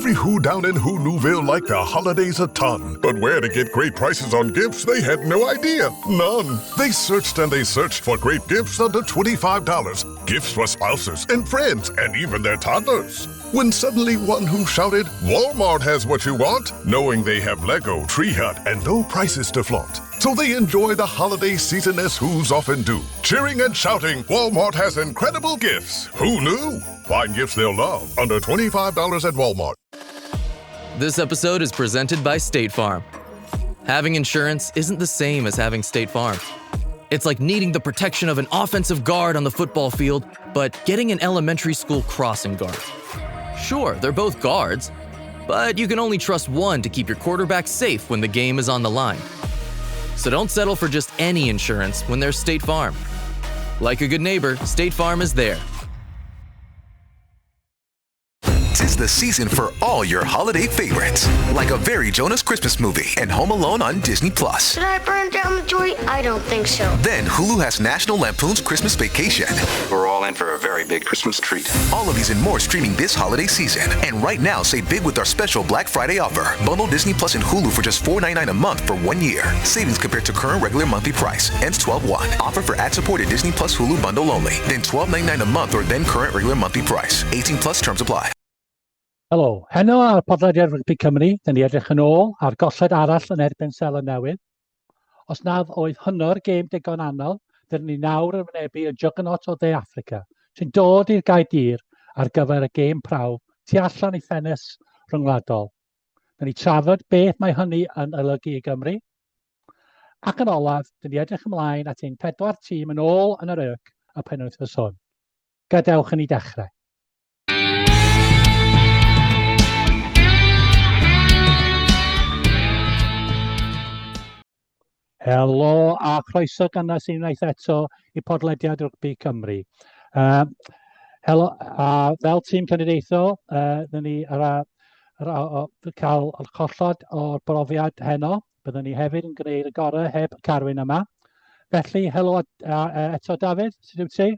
Every Who down in Who Newville liked the holidays a ton, but where to get great prices on gifts, they had no idea. None. They searched and they searched for great gifts under $25. Gifts for spouses and friends and even their toddlers. When suddenly one who shouted, Walmart has what you want, knowing they have Lego, Tree Hut, and low prices to flaunt. So they enjoy the holiday season as Who's often do, cheering and shouting, Walmart has incredible gifts. Who knew? Find gifts they'll love under $25 at Walmart. This episode is presented by State Farm. Having insurance isn't the same as having State Farm. It's like needing the protection of an offensive guard on the football field, but getting an elementary school crossing guard. Sure, they're both guards, but you can only trust one to keep your quarterback safe when the game is on the line. So don't settle for just any insurance when there's State Farm. Like a good neighbor, State Farm is there. Tis the season for all your holiday favorites, like a very Jonas Christmas movie and Home Alone on Disney Plus. Did I burn down the joy? I don't think so. Then Hulu has National Lampoon's Christmas Vacation. We're all in for a very big Christmas treat. All of these and more streaming this holiday season. And right now, save big with our special Black Friday offer. Bundle Disney Plus and Hulu for just $4.99 a month for one year. Savings compared to current regular monthly price. Ends 12-1. Offer for ad-supported Disney Plus Hulu bundle only. Then $12.99 a month or then current regular monthly price. 18 plus terms apply. Helo, heno ar podlediad Rygbi Cymru, dyn ni edrych yn ôl ar golled arall yn erbyn Seland Newydd. Os nad oedd hynno'r gêm digon anodd, dyn ni nawr yn wynebu y juggernaut o Dde Affrica, sy'n dod i'r Gaerdydd ar gyfer y gêm prawf tu allan i ffenest rhyngwladol. Dyn ni trafod beth mae hynny yn olygu i Gymru. Ac yn olaf, dyn ni edrych ymlaen at ein pedwar tîm yn ôl yn yr YRC y penwythnos hwn. Gadewch i ni dechrau. Helo a chroeso gynnes unwaith eto i podlediad Rygbi Cymru. Uh, helo, a fel tîm cenedlaethol, uh, dyn ni ar, ar, ar, cael collod o'r brofiad heno. Byddwn ni hefyd yn gwneud y gorau heb Carwyn yma. Felly, helo a, a, a, eto Dafydd, sut wyt ti?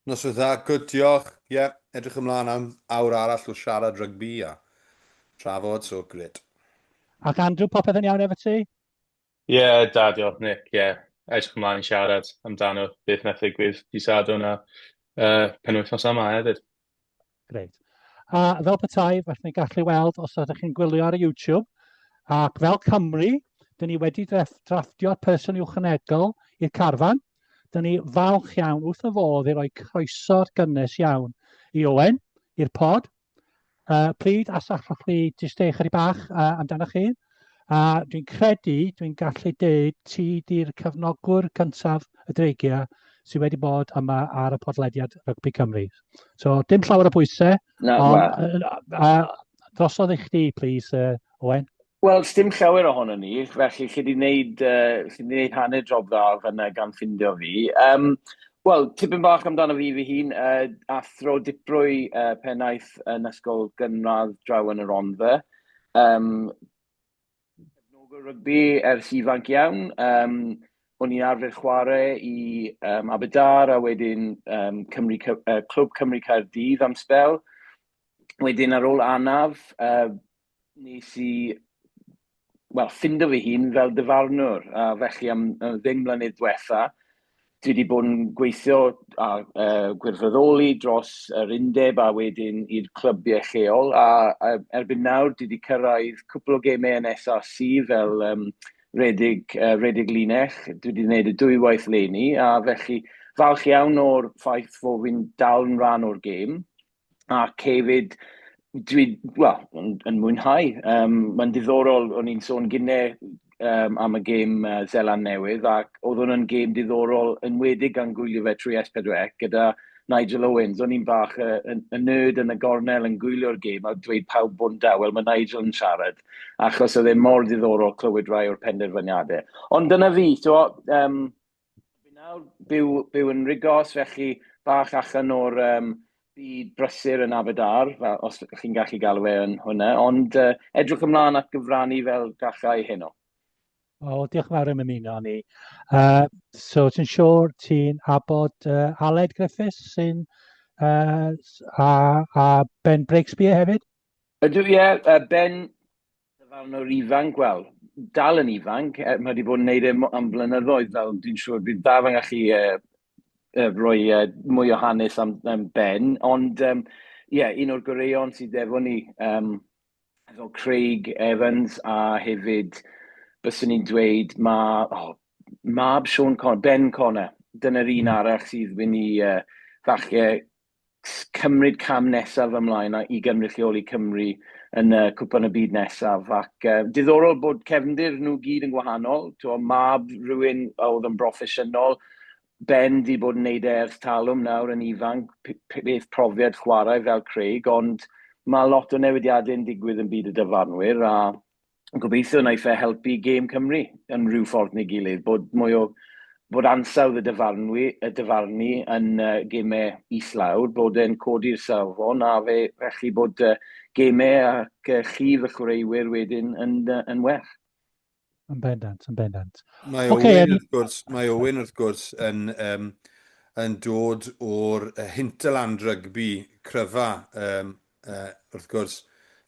Noswaith dda, good, diolch. Ie, yeah, edrych ymlaen am awr arall o siarad rygbi a trafod, so great. Ac Andrew, popeth yn iawn efo ti? Ie, yeah, da, diolch Nick, ie. Yeah. Edrych ymlaen i siarad amdano beth wnaeth ddigwydd dydd Sadwrn a uh, penwythnos yma hefyd. Greit. A fel petai, felly ni'n gallu weld os ydych chi'n gwylio ar y YouTube, ac fel Cymru, dyn ni wedi drafftio'r person uwchynegol i'r carfan. Dyn ni falch iawn wrth y fodd i roi croeso'r gynnes iawn i Owen, i'r pod. Uh, pryd, as allwch chi jyst deud chydig bach uh, amdano chi? A dwi'n credu, dwi'n gallu deud, ti di'r cefnogwr cyntaf y Dreigiau sydd wedi bod yma ar y podlediad Rygbi Cymru. So, dim llawer o bwysau, Na, ond wel. uh, uh, drosodd i chdi, please, uh, Owen. Wel, sdim llawer ohonon ni, felly chi 'di wneud, uh, chi 'di wneud hanner job dda fan'na gan ffindio fi. Um, Wel, tipyn bach amdano fi fy hun, uh, athro diprwy uh, pennaeth yn ysgol gynradd draw yn y Rhondda. Um, cefnogwr rygbi ers ifanc iawn. Um, o'n i'n arfer chwarae i um, Aberdâr a wedyn um, Cymru, uh, Clwb Cymru Caerdydd am sbel. Wedyn ar ôl anaf, uh, nes i, wel, ffindo fy hun fel dyfarnwr, a felly am y ddeng mlynedd diwetha, dwi wedi bod yn gweithio a uh, gwirfoddoli dros yr undeb a wedyn i'r clybiau lleol, a, a erbyn nawr dwi wedi cyrraedd cwpl o gemau yn SRC fel um, redig, uh, redig linell, dwi wedi gwneud y dwywaith leni, a felly falch iawn o'r ffaith fod fi'n dal yn rhan o'r gêm ac hefyd dwi, wel, yn, yn mwynhau. Um, Mae'n diddorol, o'n i'n sôn gynne um, am y gêm uh, Zeland Newydd, ac oedd hwn yn gêm diddorol enwedig gan gwylio fe trwy S4C gyda Nigel Owens. O'n i'n bach y, y, y nerd yn y gornel yn gwylio'r gêm a dweud pawb bod yn dawel, mae Nigel yn siarad, achos oedd e mor diddorol clywed rai o'r penderfyniadau. Ond dyna fi, so, um, Fi nawr byw, byw yn Rhigos, felly bach allan o'r um, byd brysur yn Aberdâr, fel, os chi'n gallu galw e yn hwnna, ond uh, edrych ymlaen at gyfrannu fel gallai heno. O, diolch yn fawr am ymuno â ni. Uh, so, ti'n siŵr ti'n abod uh, Aled Griffiths sy'n uh, a, a Ben Breakspear hefyd? Ydw, ie. Yeah, Ben, dyfarnwr ifanc, wel, dal yn ifanc, mae wedi bod yn neud e am blynyddoedd, fel dwi'n siŵr bydd Daf yn gallu rhoi mwy o hanes am Ben, ond ie, yeah, un o'r goreuon sydd efo ni, efo Craig Evans, a hefyd, byswn i'n dweud, mae oh, mab Sean Connor, Ben Connor, dyna'r un arall sydd mynd i falle cymryd cam nesaf ymlaen i gynrychioli Cymru yn y Cwpan y Byd nesaf. Ac diddorol bod cefndir nhw gyd yn gwahanol. T'wo, mab rhywun oedd yn broffesiynol, Ben di bod yn neud e ers talwm nawr yn ifanc, beth profiad chwarae fel Craig, ond mae lot o newidiadau yn digwydd yn byd y dyfarnwyr a gobeithio wnaiff e helpu gêm Cymru yn rhyw ffordd neu gilydd, bod mwy o bod ansawdd y dyfarnwy, y dyfarnu yn gemau islawr, bod e'n codi'r safon a fe, felly bod gemau ac llif y chwaraewyr wedyn yn, yn well. Yn bendant, yn bendant. Mae okay, Owen, wrth gwrs, mae Owen, wrth gwrs, yn, um, yn dod o'r hinterland rygbi cryfa, um, wrth gwrs,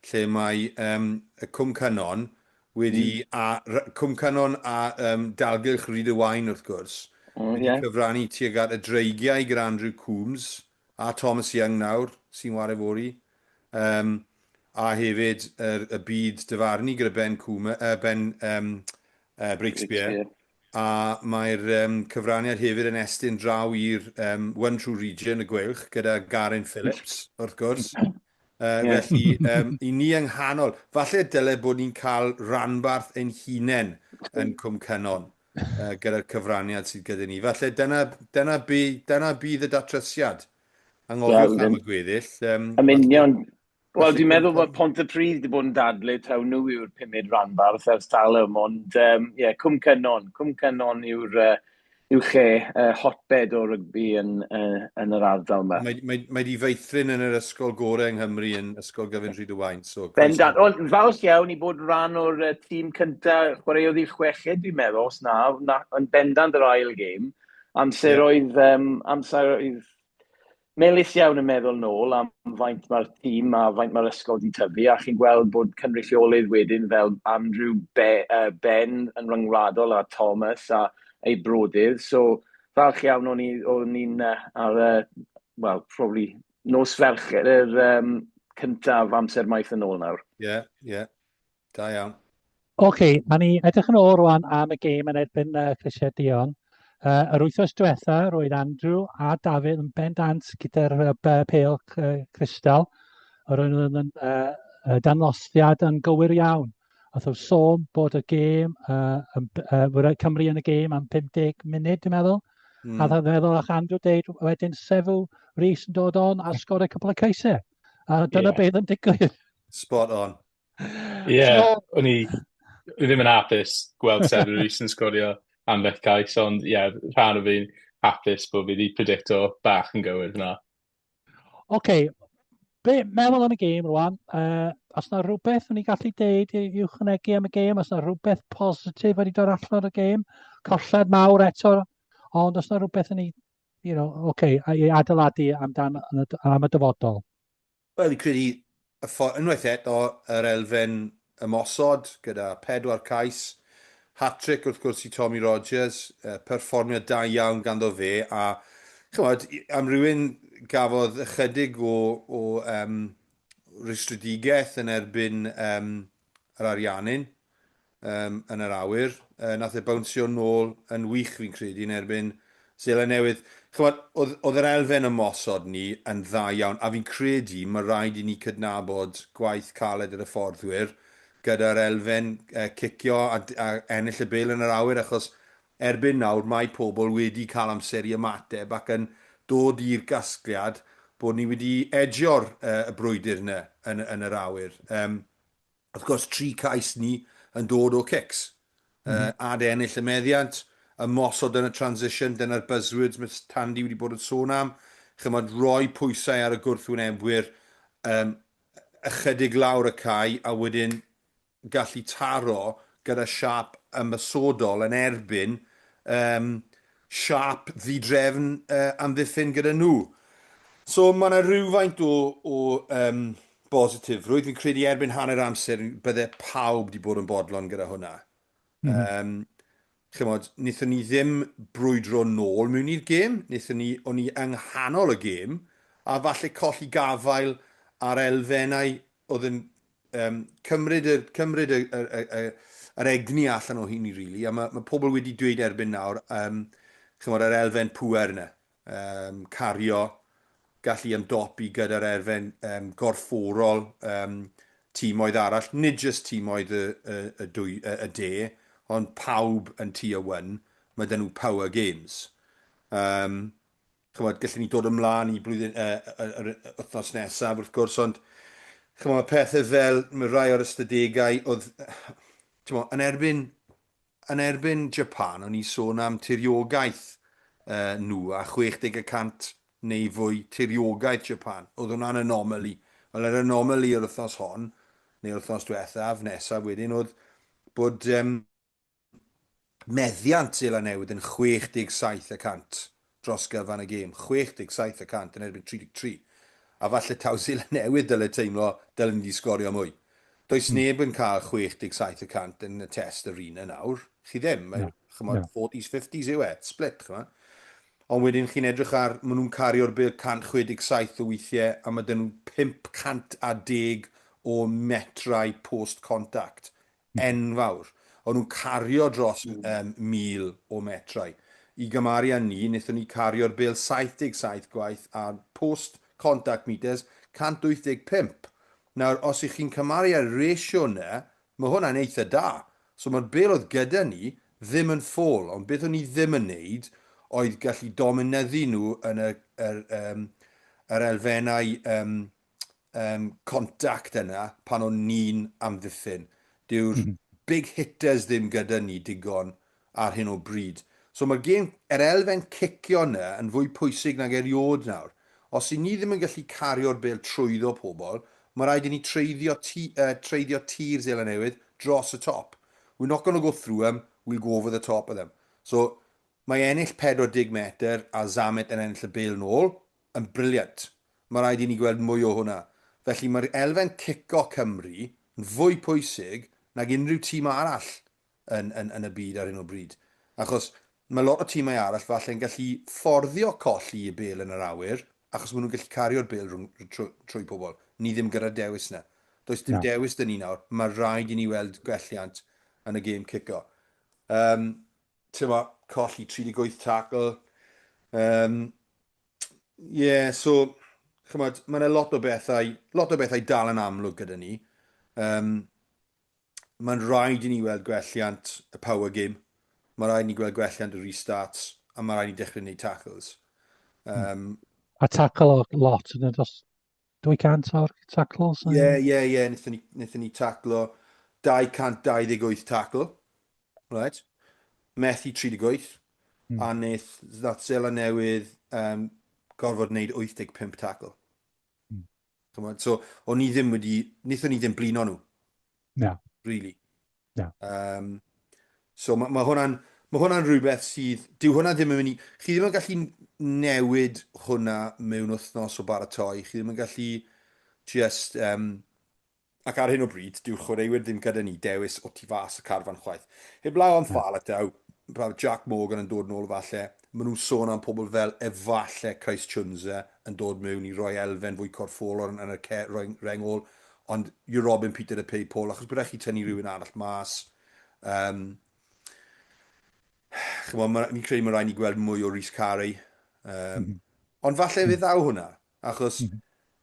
lle mae um, y Cwm Cynon wedi, a, Cwm Cynon a um, dalgylch Rhyd y Wain, wrth gwrs, wedi yeah. cyfrannu tuag at y dreigiau gyda Andrew Coombs a Thomas Young nawr, sy'n ware fory. Um, a hefyd yr, y byd dyfarnu gyda Ben, Coomer, Ben um, Breakspear. A mae'r um, cyfraniad hefyd yn estyn draw i'r um, One True Region, y Gweilch, gyda Garin Phillips, wrth gwrs. Yeah. Felly, um, i ni yng nghanol, falle dyle bod ni'n cael ranbarth ein hunain yn Cwm Cynon uh, gyda'r cyfraniad sydd gyda ni. Falle dyna, dyna, bu, dyna bydd y datrysiad. Anghofiwch am y gweddill. Um, Am union. Wel, dwi'n meddwl bod Pontypridd wedi bod yn dadlu taw nhw yw'r pumed ranbarth ers talwm, ond um, yeah, Cwm Cynon. Cwm Cynon yw'r uh, yw lle uh, hotbed o rygbi yn, uh, yn yr ardal yma. Mae, mae, mae di feithrin yn yr ysgol gorau yng Nghymru yn Ysgol Gyfun Rhyd y Wain. So, Bendant. Ond falch iawn i bod rhan o'r uh, tîm cyntaf chwaraeodd i'r chweched, dwi'n meddwl, os na, na, yn bendant yr ail gêm. Amseroedd, yeah. um, amseroedd melys iawn yn meddwl nôl am faint mae'r tîm a faint mae'r ysgol wedi tyfu, a chi'n gweld bod cynrychiolydd wedyn fel Andrew Be Ben yn ryngwladol a Thomas a ei brodydd. So, falch iawn o'n i'n ar, well, probably nos Fercher yr um, cyntaf amser maith yn ôl nawr. Ie, yeah, ie. Yeah. Da iawn. Oce, okay, a ni edrych yn ôl rwan am y gêm yn erbyn Crisiau Duon. Yr wythnos diwetha, roedd Andrew a Dafydd yn bendant gyda'r pêl crystal. Roedd nhw'n yn danlosdiad yn gywir iawn. Oedd nhw'n sôn bod y gêm, uh, Cymru yn y gêm am 50 munud, dwi'n meddwl. A dwi'n meddwl, ach Andrew deud wedyn Sefw Rees yn dod on a sgorio cwpl o ceisiau. A dyna yeah. beth yn digwydd. Spot on. Ie, yeah, so, o'n i ddim yn hapus gweld Seven Rees yn sgorio ambell cais, ond ie, yeah, rhan o fi'n hapus bod fi wedi predicto bach yn gywir fyna. Oce, okay. Be, meddwl am y gêm rwan, os na rhywbeth o'n i gallu deud i ychwanegu am y gêm, os na rhywbeth positif wedi dod allan o'r gêm, colled mawr eto, ond os na rhywbeth o'n i, you know, okay, i adeiladu amdan, am y dyfodol. Wel, fi'n credu, y ffordd, unwaith eto, yr elfen ymosod gyda pedwar cais, hat-trick wrth gwrs i Tommy Rogers, perfformiad da iawn ganddo fe, a chymod, am rywun gafodd ychydig o, o um, rwystredigaeth yn erbyn um, yr Ariannin, um, yn yr awyr. Uh, nath e bownsio nôl yn wych fi'n credu yn erbyn Seland Newydd. Chymod, oedd, oedd yr elfen ymosod ni yn dda iawn, a fi'n credu mae rhaid i ni cydnabod gwaith caled yr hyfforddwyr gyda'r elfen uh, cicio a, a ennill y bêl yn yr awyr, achos erbyn nawr mae pobl wedi cael amser i ymateb ac yn dod i'r gasgliad bod ni wedi edgio'r uh, y brwydr yna yn, yn yr awyr. Um, Wrth gwrs, tri cais ni yn dod o cics. Mm -hmm. uh, ad ennill y meddiant, ymosod yn y transition, dyna'r buzzwords mae Tandy wedi bod yn sôn am. Chymod, roi pwysau ar y gwrthwynebwyr, um, ychydig lawr y cae, a wedyn gallu taro gyda siap ymosodol yn erbyn um, siap ddidrefn uh, amddiffyn gyda nhw. So mae yna rhywfaint o, o um, bositifrwydd. Fi'n credu erbyn hanner amser bydde pawb wedi bod yn bodlon gyda hwnna. Um, chymod, wnaethon ni ddim brwydro nôl mewn i'r gêm, wnaethon ni, o'n ni yng nghanol y gêm, a falle colli gafael ar elfennau oedd yn um, cymryd, y, cymryd y, y, y, y, yr egni allan o hynny, really. A mae, mae pobl wedi dweud erbyn nawr, um, chymod, yr elfen pŵer yna, um, cario, gallu ymdopi gyda'r elfen um, gorfforol um, tîmoedd arall, nid jyst tîmoedd y, y, y, dwy, y, y de, ond pawb yn tier 1, mae dyn nhw power games. Um, chymod, gallwn ni dod ymlaen i blwyddyn, uh, yr wythnos nesaf wrth gwrs, ond chymod, mae pethau fel, mae rai o'r ystadegau oedd, chymod, yn erbyn, yn erbyn Japan, o'n i sôn am tiriogaeth uh, nhw a 60 y cant neu fwy tiriogaeth Japan. Oedd hwnna'n anomaly. Wel, yr anomaly yr wythnos hon, neu'r wythnos diwethaf, nesaf wedyn, oedd bod um, meddiant Seland Newydd yn 67 y cant dros gyfan y gêm. 67 y cant yn erbyn 33. A falle taw Seland Newydd dyle teimlo dylen ni wedi sgorio mwy. Does hmm. neb yn cael 67 y cant yn y test arena nawr. Chi ddim. Mae, no. chymod, no. 40s, 50s yw e. Split, chymod. Ond wedyn chi'n edrych ar, maen nhw'n cario'r bêl 167 o weithiau a mae dyn nhw 510 o metrau post-contact. enfawr. O'n nhw'n cario dros um, 1,000 o metrau. I gymaru â ni, wnaethon ni cario'r bêl 77 gwaith a post contact meters 185. Nawr, os ych chi'n cymaru â'r ratio yna, mae hwnna'n eitha da. So mae'r bêl oedd gyda ni ddim yn ffôl, ond beth o'n ni ddim yn neud oedd gallu dominyddu nhw yn y, yr, um, yr elfennau um, um, contact yna pan o'n ni'n amddiffyn. Dyw'r mm -hmm. big hitters ddim gyda ni digon ar hyn o bryd. So mae'r gêm, yr elfen cicio yna yn fwy pwysig nag eriod nawr. Os i ni ddim yn gallu cario'r bêl trwyddo pobl, mae rhaid i ni treiddio, ti, uh, treiddio tir Seland Newydd dros y top. We're not going to go through them, we'll go over the top of them. So mae ennill 40 metr a Zammit yn ennill y bêl nôl yn brilliant. Mae rhaid i ni gweld mwy o hwnna. Felly mae'r elfen cico Cymru yn fwy pwysig nag unrhyw tîm arall yn, yn, yn y byd ar hyn o bryd. Achos mae lot o tîmau arall falle yn gallu fforddio colli y bêl yn yr awyr, achos maen nhw'n gallu cario'r bêl rhwng, trwy, trwy pobl. Ni ddim gyda'r dewis yna. Does dim no. dewis dyn ni nawr. Mae rhaid i ni weld gwelliant yn y gêm cico. Um, Ti'n colli 38 tackle. Um, Ie, so, chymod, mae yna lot o bethau, lot o bethau dal yn amlwg gyda ni. Um, mae'n rhaid i ni weld gwelliant y power game. Mae rhaid i ni gweld gwelliant y restarts, a mae rhaid i ni dechrau gwneud tackles. Um, a tackle o lot yn dros 200 o'r tackles? Ie, ie, ie, wnaethon ni, wnaethon ni taclo 228 tackle. Right. Methu 38. A wnaeth nath Seland Newydd um, gorfod wneud 85 tackle. Ch'mod, so o'n i ddim wedi, wnaethon ni ddim blino nhw. Na. Really. Na. Um, so mae ma hwnna'n ma hwnna'n rhywbeth sydd, dyw hwnna ddim yn mynd i, chi ddim yn gallu newid hwnna mewn wythnos o baratoi, chi ddim yn gallu just um, Ac ar hyn o bryd, dyw'r chwaraewyr ddim gyda ni dewis o tu fas y carfan chwaith. Heblaw am Faletau, mae Jac Morgan yn dod nôl falle, maen nhw'n sôn am pobl fel efalle Christ Tshiunza yn dod mewn i roi elfen fwy corfforol yn, yn y ce, reng, reng ôl, ond you're robbing Peter to pay Paul, achos bydd rhaid chi tynnu rhywun arall mas. Um, chymod, ma, fi'n credu mae rhaid ni gweld mwy o Rhys Carey. Um, mm -hmm. Ond falle fe ddaw hwnna. Achos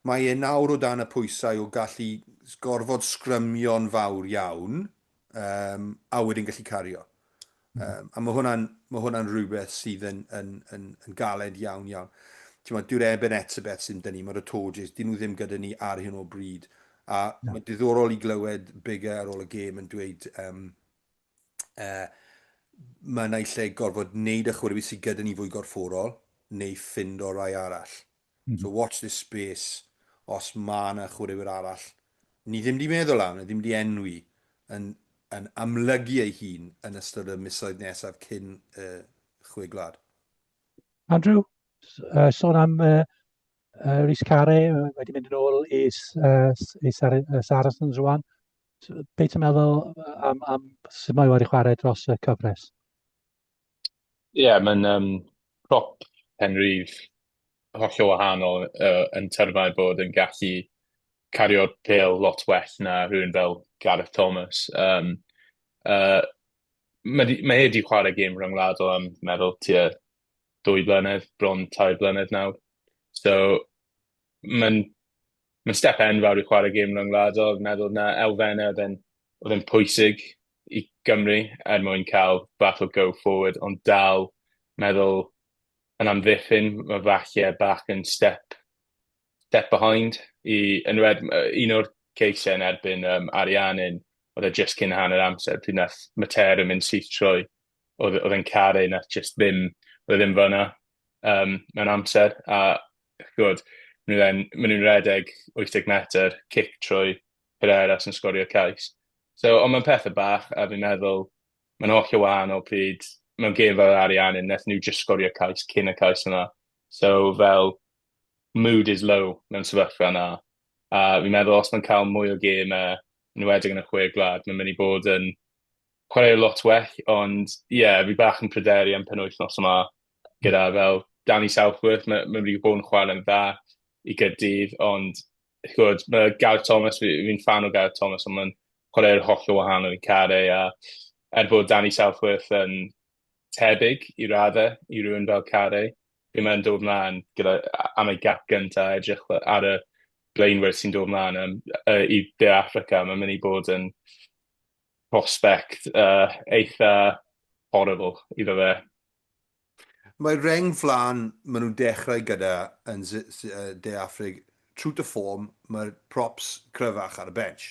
mae e nawr o dan y pwysau o gallu gorfod sgrymio'n fawr iawn um, a wedyn gallu cario. Um, a mae hwnna'n ma hwnna rhywbeth sydd yn, yn, yn, yn galed iawn iawn. Ti'n dyw'r Eben Etzebeth sy'n dyn ni, mae'r Atoges, dyn nhw ddim gyda ni ar hyn o bryd. A no. mae'n diddorol i glywed Bigger ar ôl y gêm yn dweud um, uh, mae naill ai gorfod wneud y chwaraewyr sydd gyda ni fwy gorfforol, neu ffind o rai arall. So watch this space os mae yna chwaraewyr arall ni ddim wedi meddwl am, ni ddim wedi enwi, yn, yn amlygu ei hun yn ystod y misoedd nesaf cyn y chwe gwlad. Andrew, uh, sôn am uh, Rhys Carre wedi mynd yn ôl i, i Saracens rwan. Be ti'n meddwl am, am sut mae wedi chwarae dros y cyfres? Ie, yeah, mae'n um, prop penrif hollol wahanol uh, yn termau bod yn gallu cario'r pêl lot well na rhywun fel Gareth Thomas. Um, uh, mae, mae e wedi chwarae gêm rhyngwladol am, meddwl, tua 2 blynedd, bron 3 blynedd nawr. So, mae'n ma step enfawr i chwarae gêm rhyngwladol. Fi'n meddwl na elfennau oedd e'n oedd e'n pwysig i Gymru er mwyn cael fath o go forward, ond dal meddwl yn amddiffyn, mae falle bach yn step step behind i yn wed, un o'r ceisiau yn erbyn um, Ariannin, oedd e just cyn hanner amser, pryd nath Matera mynd syth trwy, oedd oedd e'n caru, nath just ddim, oedd e ddim fyna um, mewn amser, a ch'wod, maen nhw then, maen nhw'n rhedeg 80 metr, cic trwy Pereira sy'n sgorio cais. So, ond mae'n pethau bach, a fi'n meddwl, mae'n hollol wahanol pryd mewn gêm fel yr Ariannin, wnaethon nhw just sgorio cais cyn y cais yna. So, fel, mood is low mewn sefyllfa yna. A fi'n meddwl os mae'n cael mwy o gemau, yn enwedig yn y chwe gwlad, mae'n mynd i bod yn chwarae lot well, ond ie, yeah, fi bach yn pryderu am penwythnos yma gyda fel Danny Southworth, mae ma wedi bod yn chwarae'n dda i Gaerdydd, ond ch'wod, mae Gareth Thomas, fi'n fi fan o Gareth Thomas, ond mae'n chwarae'r hollol wahanol i Carre, a er bod Danny Southworth yn tebyg i raddau i rywun fel Carre, pryd mae'n dod mlaen gyda, am ei gap gyntaf, edrych ar y blaenwyr sy'n dod mlaen um, uh, i De Affrica, mae'n mynd i bod yn prospect uh, eitha horrible iddo fe. Mae reng flan maen nhw'n dechrau gyda yn De Affrig, true to form, mae'r props cryfach ar y bench.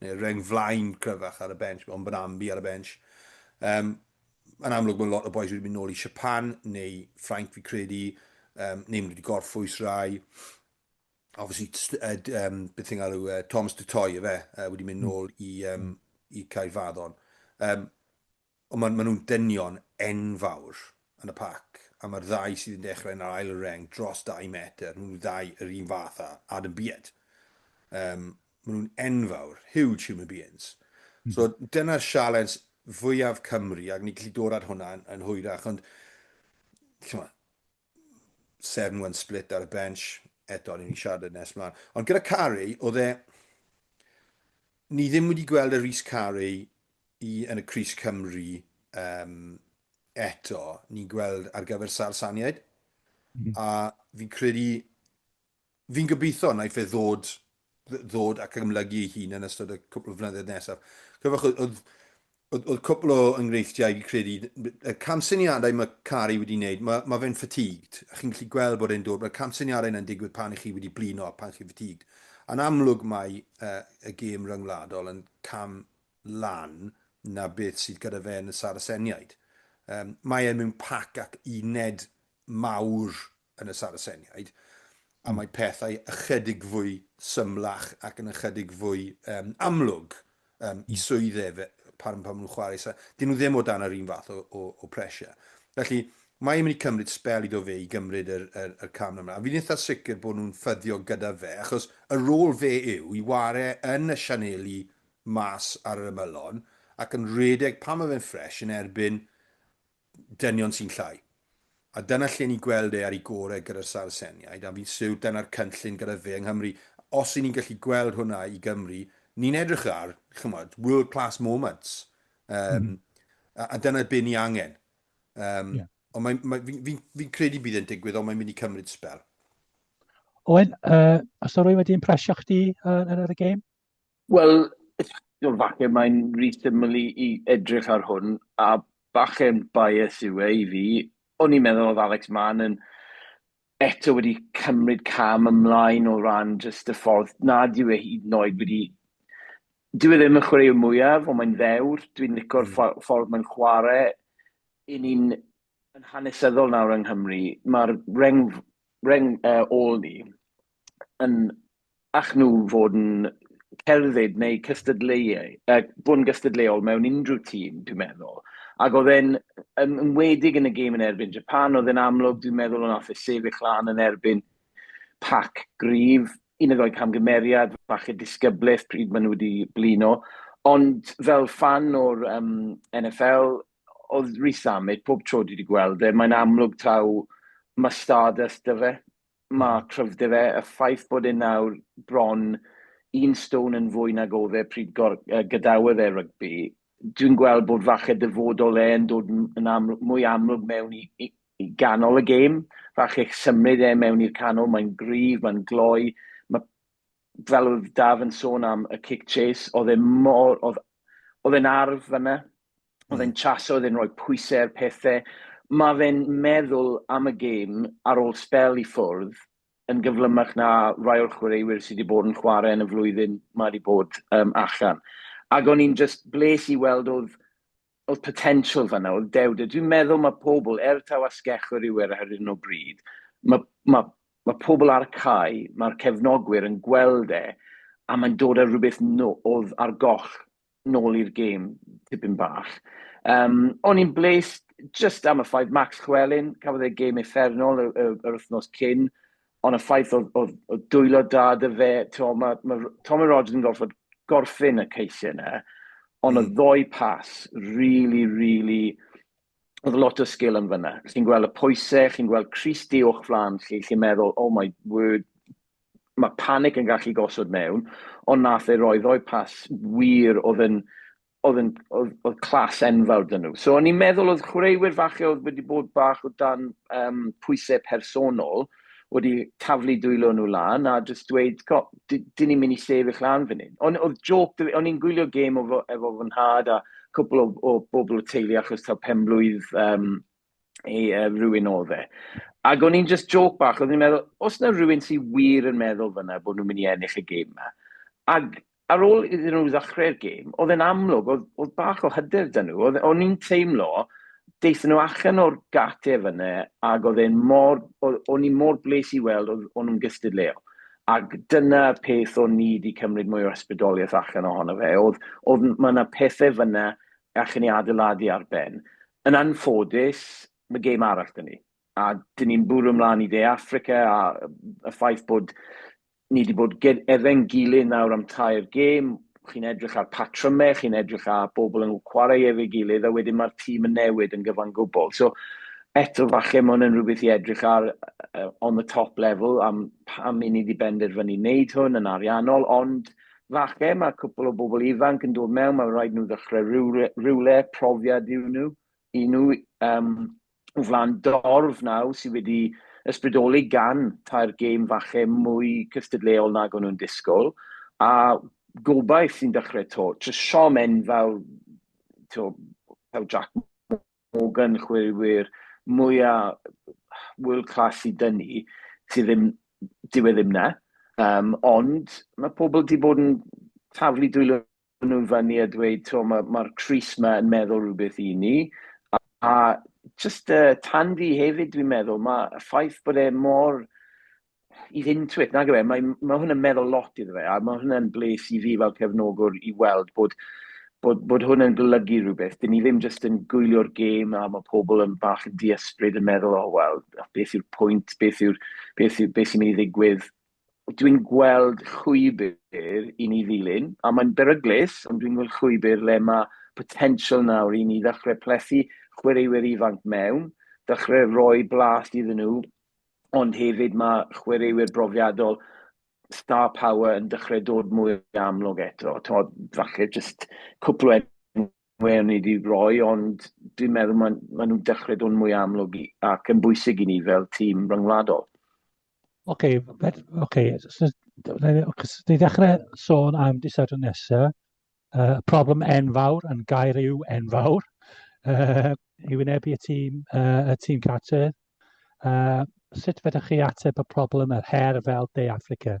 Neu reng flaen cryfach ar y bench, mae Mbonambi ar y bench. Um, yn amlwg mae lot o boys wedi mynd nôl i Japan neu Ffrainc fi credu, um, neu wedi gorffwys rai. Obviously, uh, um, beth sy'n galw, uh, Thomas du Toit, efe, uh, wedi mynd nôl i, um, i Caerfaddon. Um, ond maen ma nhw'n dynion enfawr yn y pac, a mae'r ddau sydd yn dechrau yn yr ail reng dros 2 metr, maen nhw'n ddau yr un fath â Adam Beard. Um, maen nhw'n enfawr, huge human beings. So dyna'r sialens fwyaf Cymru, ac ni'n gallu dod at hwnna yn, yn hwyrach, ond 7-1 split ar y bench, eto, ni'n siarad yn nes mlaen. Ond gyda Carey, oedd e... Ni ddim wedi gweld y Rhys Carey i, yn y Cris Cymru um, eto. Ni'n gweld ar gyfer Sarsaniaid. Mm. A fi'n credu Fi'n gobeithio wnaiff e ddod, ddod ac amlygu ei hun yn ystod y cwpl o flynyddoedd nesaf. Cofiwch, oedd, oedd, oedd cwpl o enghreifftiau fi'n credu, y camsyniadau mae Cari wedi wneud, mae, mae fe'n fatigued, a chi'n gallu gweld bod e'n dod, mae'r camsyniadau yna'n digwydd pan i chi wedi blino, pan chi'n fatigued. A'n amlwg mae uh, y gêm ryngwladol yn cam lan na beth sydd gyda fe yn y Saraceniaid. Um, mae e mewn pac ac uned mawr yn y Saraceniaid, a hmm. mae pethau ychydig fwy symlach ac yn ychydig fwy um, amlwg um, i hmm. swydd e pan, pan maen nhw'n chwarae. So, dyn nhw ddim o dan yr un fath o, o, o pressure. Felly, mae'n mynd i cymryd spel iddo fe i gymryd yr, yr, yr cam yma. A fi'n eitha sicr bod nhw'n ffyddio gyda fe, achos y rôl fe yw i ware yn y sianeli mas ar yr ymylon ac yn rhedeg pan mae fe'n ffres yn erbyn dynion sy'n llai. A dyna lle ni'n gweld e ar ei gorau gyda'r Saraceniaid, a fi'n siwr dyna'r cynllun gyda fe yng Nghymru. Os y'n ni'n gallu gweld hwnna i Gymru, ni'n edrych ar, chymod, world class moments. Um, mm. a, a dyna be ni angen. Um, yeah. Ond mae, mae, fi'n fi, fi credu bydd e'n digwydd, ond mae'n mynd i cymryd spel. Owen, uh, os o rwy'n wedi impresio chdi uh, yn y gêm? Wel, falle mae'n rhy syml i, i edrych ar hwn, a falle'n bias yw e i fi. O'n i'n meddwl oedd Alex Mann yn eto wedi cymryd cam ymlaen o ran jyst y ffordd nad yw e hyd yn oed wedi... Dyw e ddim y chwaraewr mwyaf, ond mae'n ddewr. Dwi'n licio'r mm. ffordd mae'n chwarae. I ni'n yn hanesyddol nawr yng Nghymru, mae'r reng, reng uh, ôl ni yn all nhw fod yn cerdded neu cystadleuau, uh, bod yn gystadleuol mewn unrhyw tîm, dwi'n meddwl. Ac oedd e'n, yn enwedig yn y gêm yn erbyn Japan, oedd e'n amlwg, dwi'n meddwl, o'n nath e sefyll lan yn erbyn Pac gryf, un neu ddou camgymeriad, falle disgyblaeth pryd maen nhw wedi blino. Ond fel ffan o'r um, NFL, oedd Rees-Zammit, pob tro dwi wedi gweld e, mae'n amlwg taw mae stardust 'da fe, mae cryfder fe, y ffaith bod e nawr bron un stone yn fwy nag oedd e pryd gor, uh, gadawodd e rygbi, dwi'n gweld bod falle dyfodol e yn dod yn amlwg, mwy amlwg mewn i, i, i ganol y gêm, falle symud e mewn i'r canol, mae'n gryf, mae'n gloi, mae, fel oedd Daf yn sôn am y kick chase, oedd e mor, oedd, oedd e'n arf fyna, oedd e'n chaso, oedd e'n rhoi pwysau ar pethau. Mae fe'n meddwl am y gêm ar ôl sbel i ffwrdd yn gyflymach na rai o'r chwaraewyr sydd wedi bod yn chwarae yn y flwyddyn mae wedi bod um, allan. Ac o'n i'n just bles i weld oedd oedd potential fanna, oedd dewder. Dwi'n meddwl mae pobl, er taw asgellwr yw e ar hyn o bryd, mae, mae, mae pobl ar y cae, mae'r cefnogwyr yn gweld e, a mae'n dod â rhywbeth no, oedd ar goll nôl i'r gêm tipyn bach. Um, o'n i'n bles just am y ffaith Max Llewellyn, cafodd e gêm uffernol yr, yr, yr wythnos cyn, ond y ffaith oedd, oedd, oedd dwylo da 'da fe, to, mae, mae Tommy Rogers yn gorfod gorffen y ceisiau yna, ond oedd ddoi pas really, really, oedd lot o sgil yn fyna. Chi'n gweld y pwysau, chi'n gweld crys du o'ch flaen chi, chi'n meddwl, oh my word, mae panic yn gallu gosod mewn, ond nath e roi ddoi pas wir oedd yn, oedd yn, oedd, oedd clas enfawr dyn nhw. So o'n i'n meddwl oedd chwaraewyr falle oedd wedi bod bach o dan um, pwysau personol wedi taflu dwylo nhw lan a just dweud, dyn ni'n mynd i sefyll lan fan hyn. Ond oedd joke, o'n i'n gwylio gêm efo, efo fy nhad a cwpl o, o bobl o teulu achos taw penblwydd um, i uh, rhywun oedd e. Ac o'n i'n just joke bach, o'n i'n meddwl, os na rhywun sy'n wir yn meddwl fyna bod nhw'n mynd i ennill y gêm yma, ac ar ôl iddyn nhw ddechrau'r gêm, oedd e'n amlwg, oedd, oedd bach o hyder 'da nhw. Oedd, o'n i'n teimlo, deithon nhw allan o'r gate fyna, ac oedd e'n mor, o'n i'n mor bles i weld oedd o'n nhw'n gystadleuol. Ac dyna peth o'n ni wedi cymryd mwy o ysbrydoliaeth allan ohono fe. Oedd, oedd mae yna pethau fyna allan ni adeiladu ar ben. Yn anffodus, mae gêm arall 'da ni. A dyn ni'n bwrw ymlaen i De Affrica a y ffaith bod ni wedi bod efo'n gilydd nawr am tair gêm, chi'n edrych ar patrymau, chi'n edrych ar bobl yn chwarae efo'i gilydd, a wedyn mae'r tîm yn newid yn gyfan gwbl. So, eto falle mae hwn yn rhywbeth i edrych ar uh, on the top level am pam i ni wedi benderfynu wneud hwn yn ariannol, ond falle mae cwpl o bobl ifanc yn dod mewn, mae rhaid nhw ddechrau rhywle, rhywle profiad i'w nhw, i nhw um, o flaen dorf nawr sydd wedi ysbrydoli gan tair gêm falle mwy cystadleuol nag o'n nhw'n disgwyl, a gobaith sy'n dechrau to. Tro siom enfawr, to, fel Jack Morgan, chwaraewyr mwyaf world class i dynnu, sydd ddim, dyw e ddim na. Um, ond mae pobl wedi bod yn taflu dwylo nhw fyny a dweud, to, mae'r ma, crys ma yn meddwl rhywbeth i ni. A, a just uh, Tandy hefyd, dwi'n meddwl, mae y ffaith bod e mor he's into it, nag yw e? Mae, mae hwn yn meddwl lot iddo fe, a mae hwnna'n bles i fi fel cefnogwr i weld bod, bod, bod hwn yn golygu rhywbeth. Dyn ni ddim jyst yn gwylio'r gêm a mae pobl yn bach yn diysbryd yn meddwl, oh, wel, beth yw'r pwynt, beth yw'r, beth, yw, beth sy'n mynd i ddigwydd. Dwi'n gweld chwybr i ni ddilyn, a mae'n beryglus, ond dwi'n gweld chwybr le mae potential nawr i ni ddechrau plethu chwaraewyr ifanc mewn, dechrau rhoi blas iddyn nhw, ond hefyd mae chwaraewyr brofiadol star power yn dechrau dod mwy amlwg eto. T'mod, falle just cwpl o enwau o'n i wedi rhoi, ond dwi'n meddwl maen ma nhw'n dechrau dod mwy amlwg i, ac yn bwysig i ni fel tîm ryngwladol. Oce, oce, ni ddechrau sôn am dydd Sadwrn nesaf, uh, problem enfawr yn gair yw enfawr, uh, i wynebu y tîm, uh, y tîm cartref. Uh, sut fedrwch chi ateb y problem yr her fel De Affrica?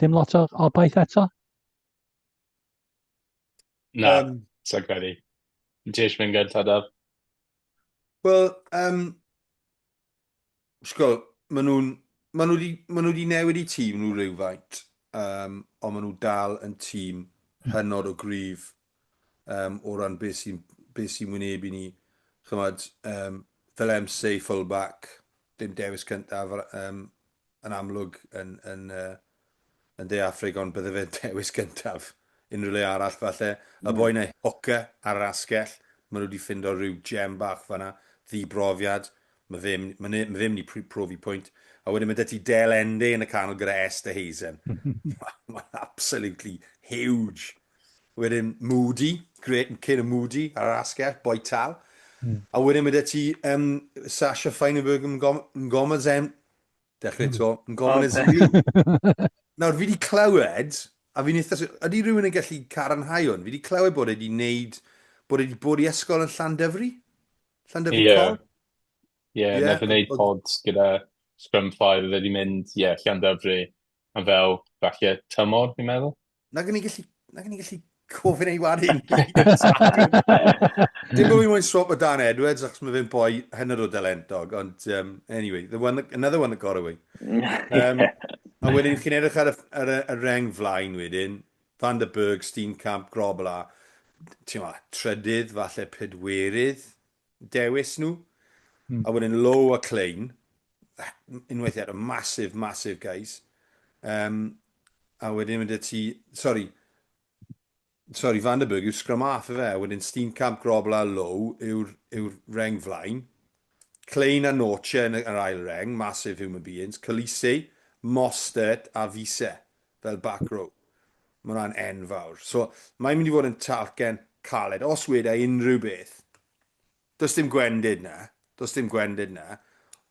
Dim lot o obaith eto? Na, um, sa'n credu. Ti eisiau mynd gyntaf, Daf? Wel, um, Sgol, maen nhw'n ma nhw wedi ma nhw wedi newid eu tîm nhw rywfaint, um, ond maen nhw dal yn tîm hynod o gryf um, o ran beth sy'n be sy wynebu ni. Chymod, um, fel MC fullback, dim dewis cyntaf um, yn amlwg yn, yn, uh, yn De Affrig, ond bydde fe'n dewis gyntaf unrhyw le arall falle. Y boi 'na Hooker ar yr asgell, maen nhw wedi ffindo rhyw gem bach fanna, ddibrofiad, mae fe, mae ne, mae fe mynd i profi pwynt. A wedyn mae 'da ti Del Ende yn y canol gyda Esterhuizen. Mae'n absolutely huge. Wedyn Moody, great Canan Moody ar yr asgell, boi tal. A wedyn mae 'da ti um, Sasha Feinberg Mngomezem, Dechrau eto, Mngomezulu. Nawr, fi wedi clywed, a fi'n eitha... Ydy rhywun yn gallu cadarnhau hwn? Fi wedi clywed bod e wedi wneud, bod e wedi bod i ysgol yn Llandyfri? Llandyfri Ie. Col? Ie, Ie, nath e wneud pod gyda Scrum 5, oedd e wedi mynd, ie, Llandyfri, am fel, falle, tymor, fi'n meddwl. Nag o'n i'n gallu, nag o'n i'n gallu gofyn ei wadu. Dim bod fi moyn swap o Dan Edwards, achos mae fe'n boi hynod o dalentog, ond um, anyway, the one that, another one that got away. Um, a wedyn, chi'n edrych ar y, ar y, y reng flaen wedyn, Van der Berg, Steenkamp, Grobbelaar, ti'n ma, trydydd, falle pedwerydd dewis nhw. A wedyn Louw a Kleyn, unwaith eto, massive, massive guys. Um, a wedyn mynd ti, sorry, sorry, Van der Berg yw scrum half ife, a wedyn Steenkamp, Grobbelaar, Louw yw'r yw reng flaen. Kleyn a Nortje yn yr ail reng, massive human beings. Kolisi, Mostert a Wiese fel back row. Mae hwnna'n enfawr. So, mae'n mynd i fod yn talcen caled. Os weda unrhyw beth, does dim gwendid na, does dim gwendid na,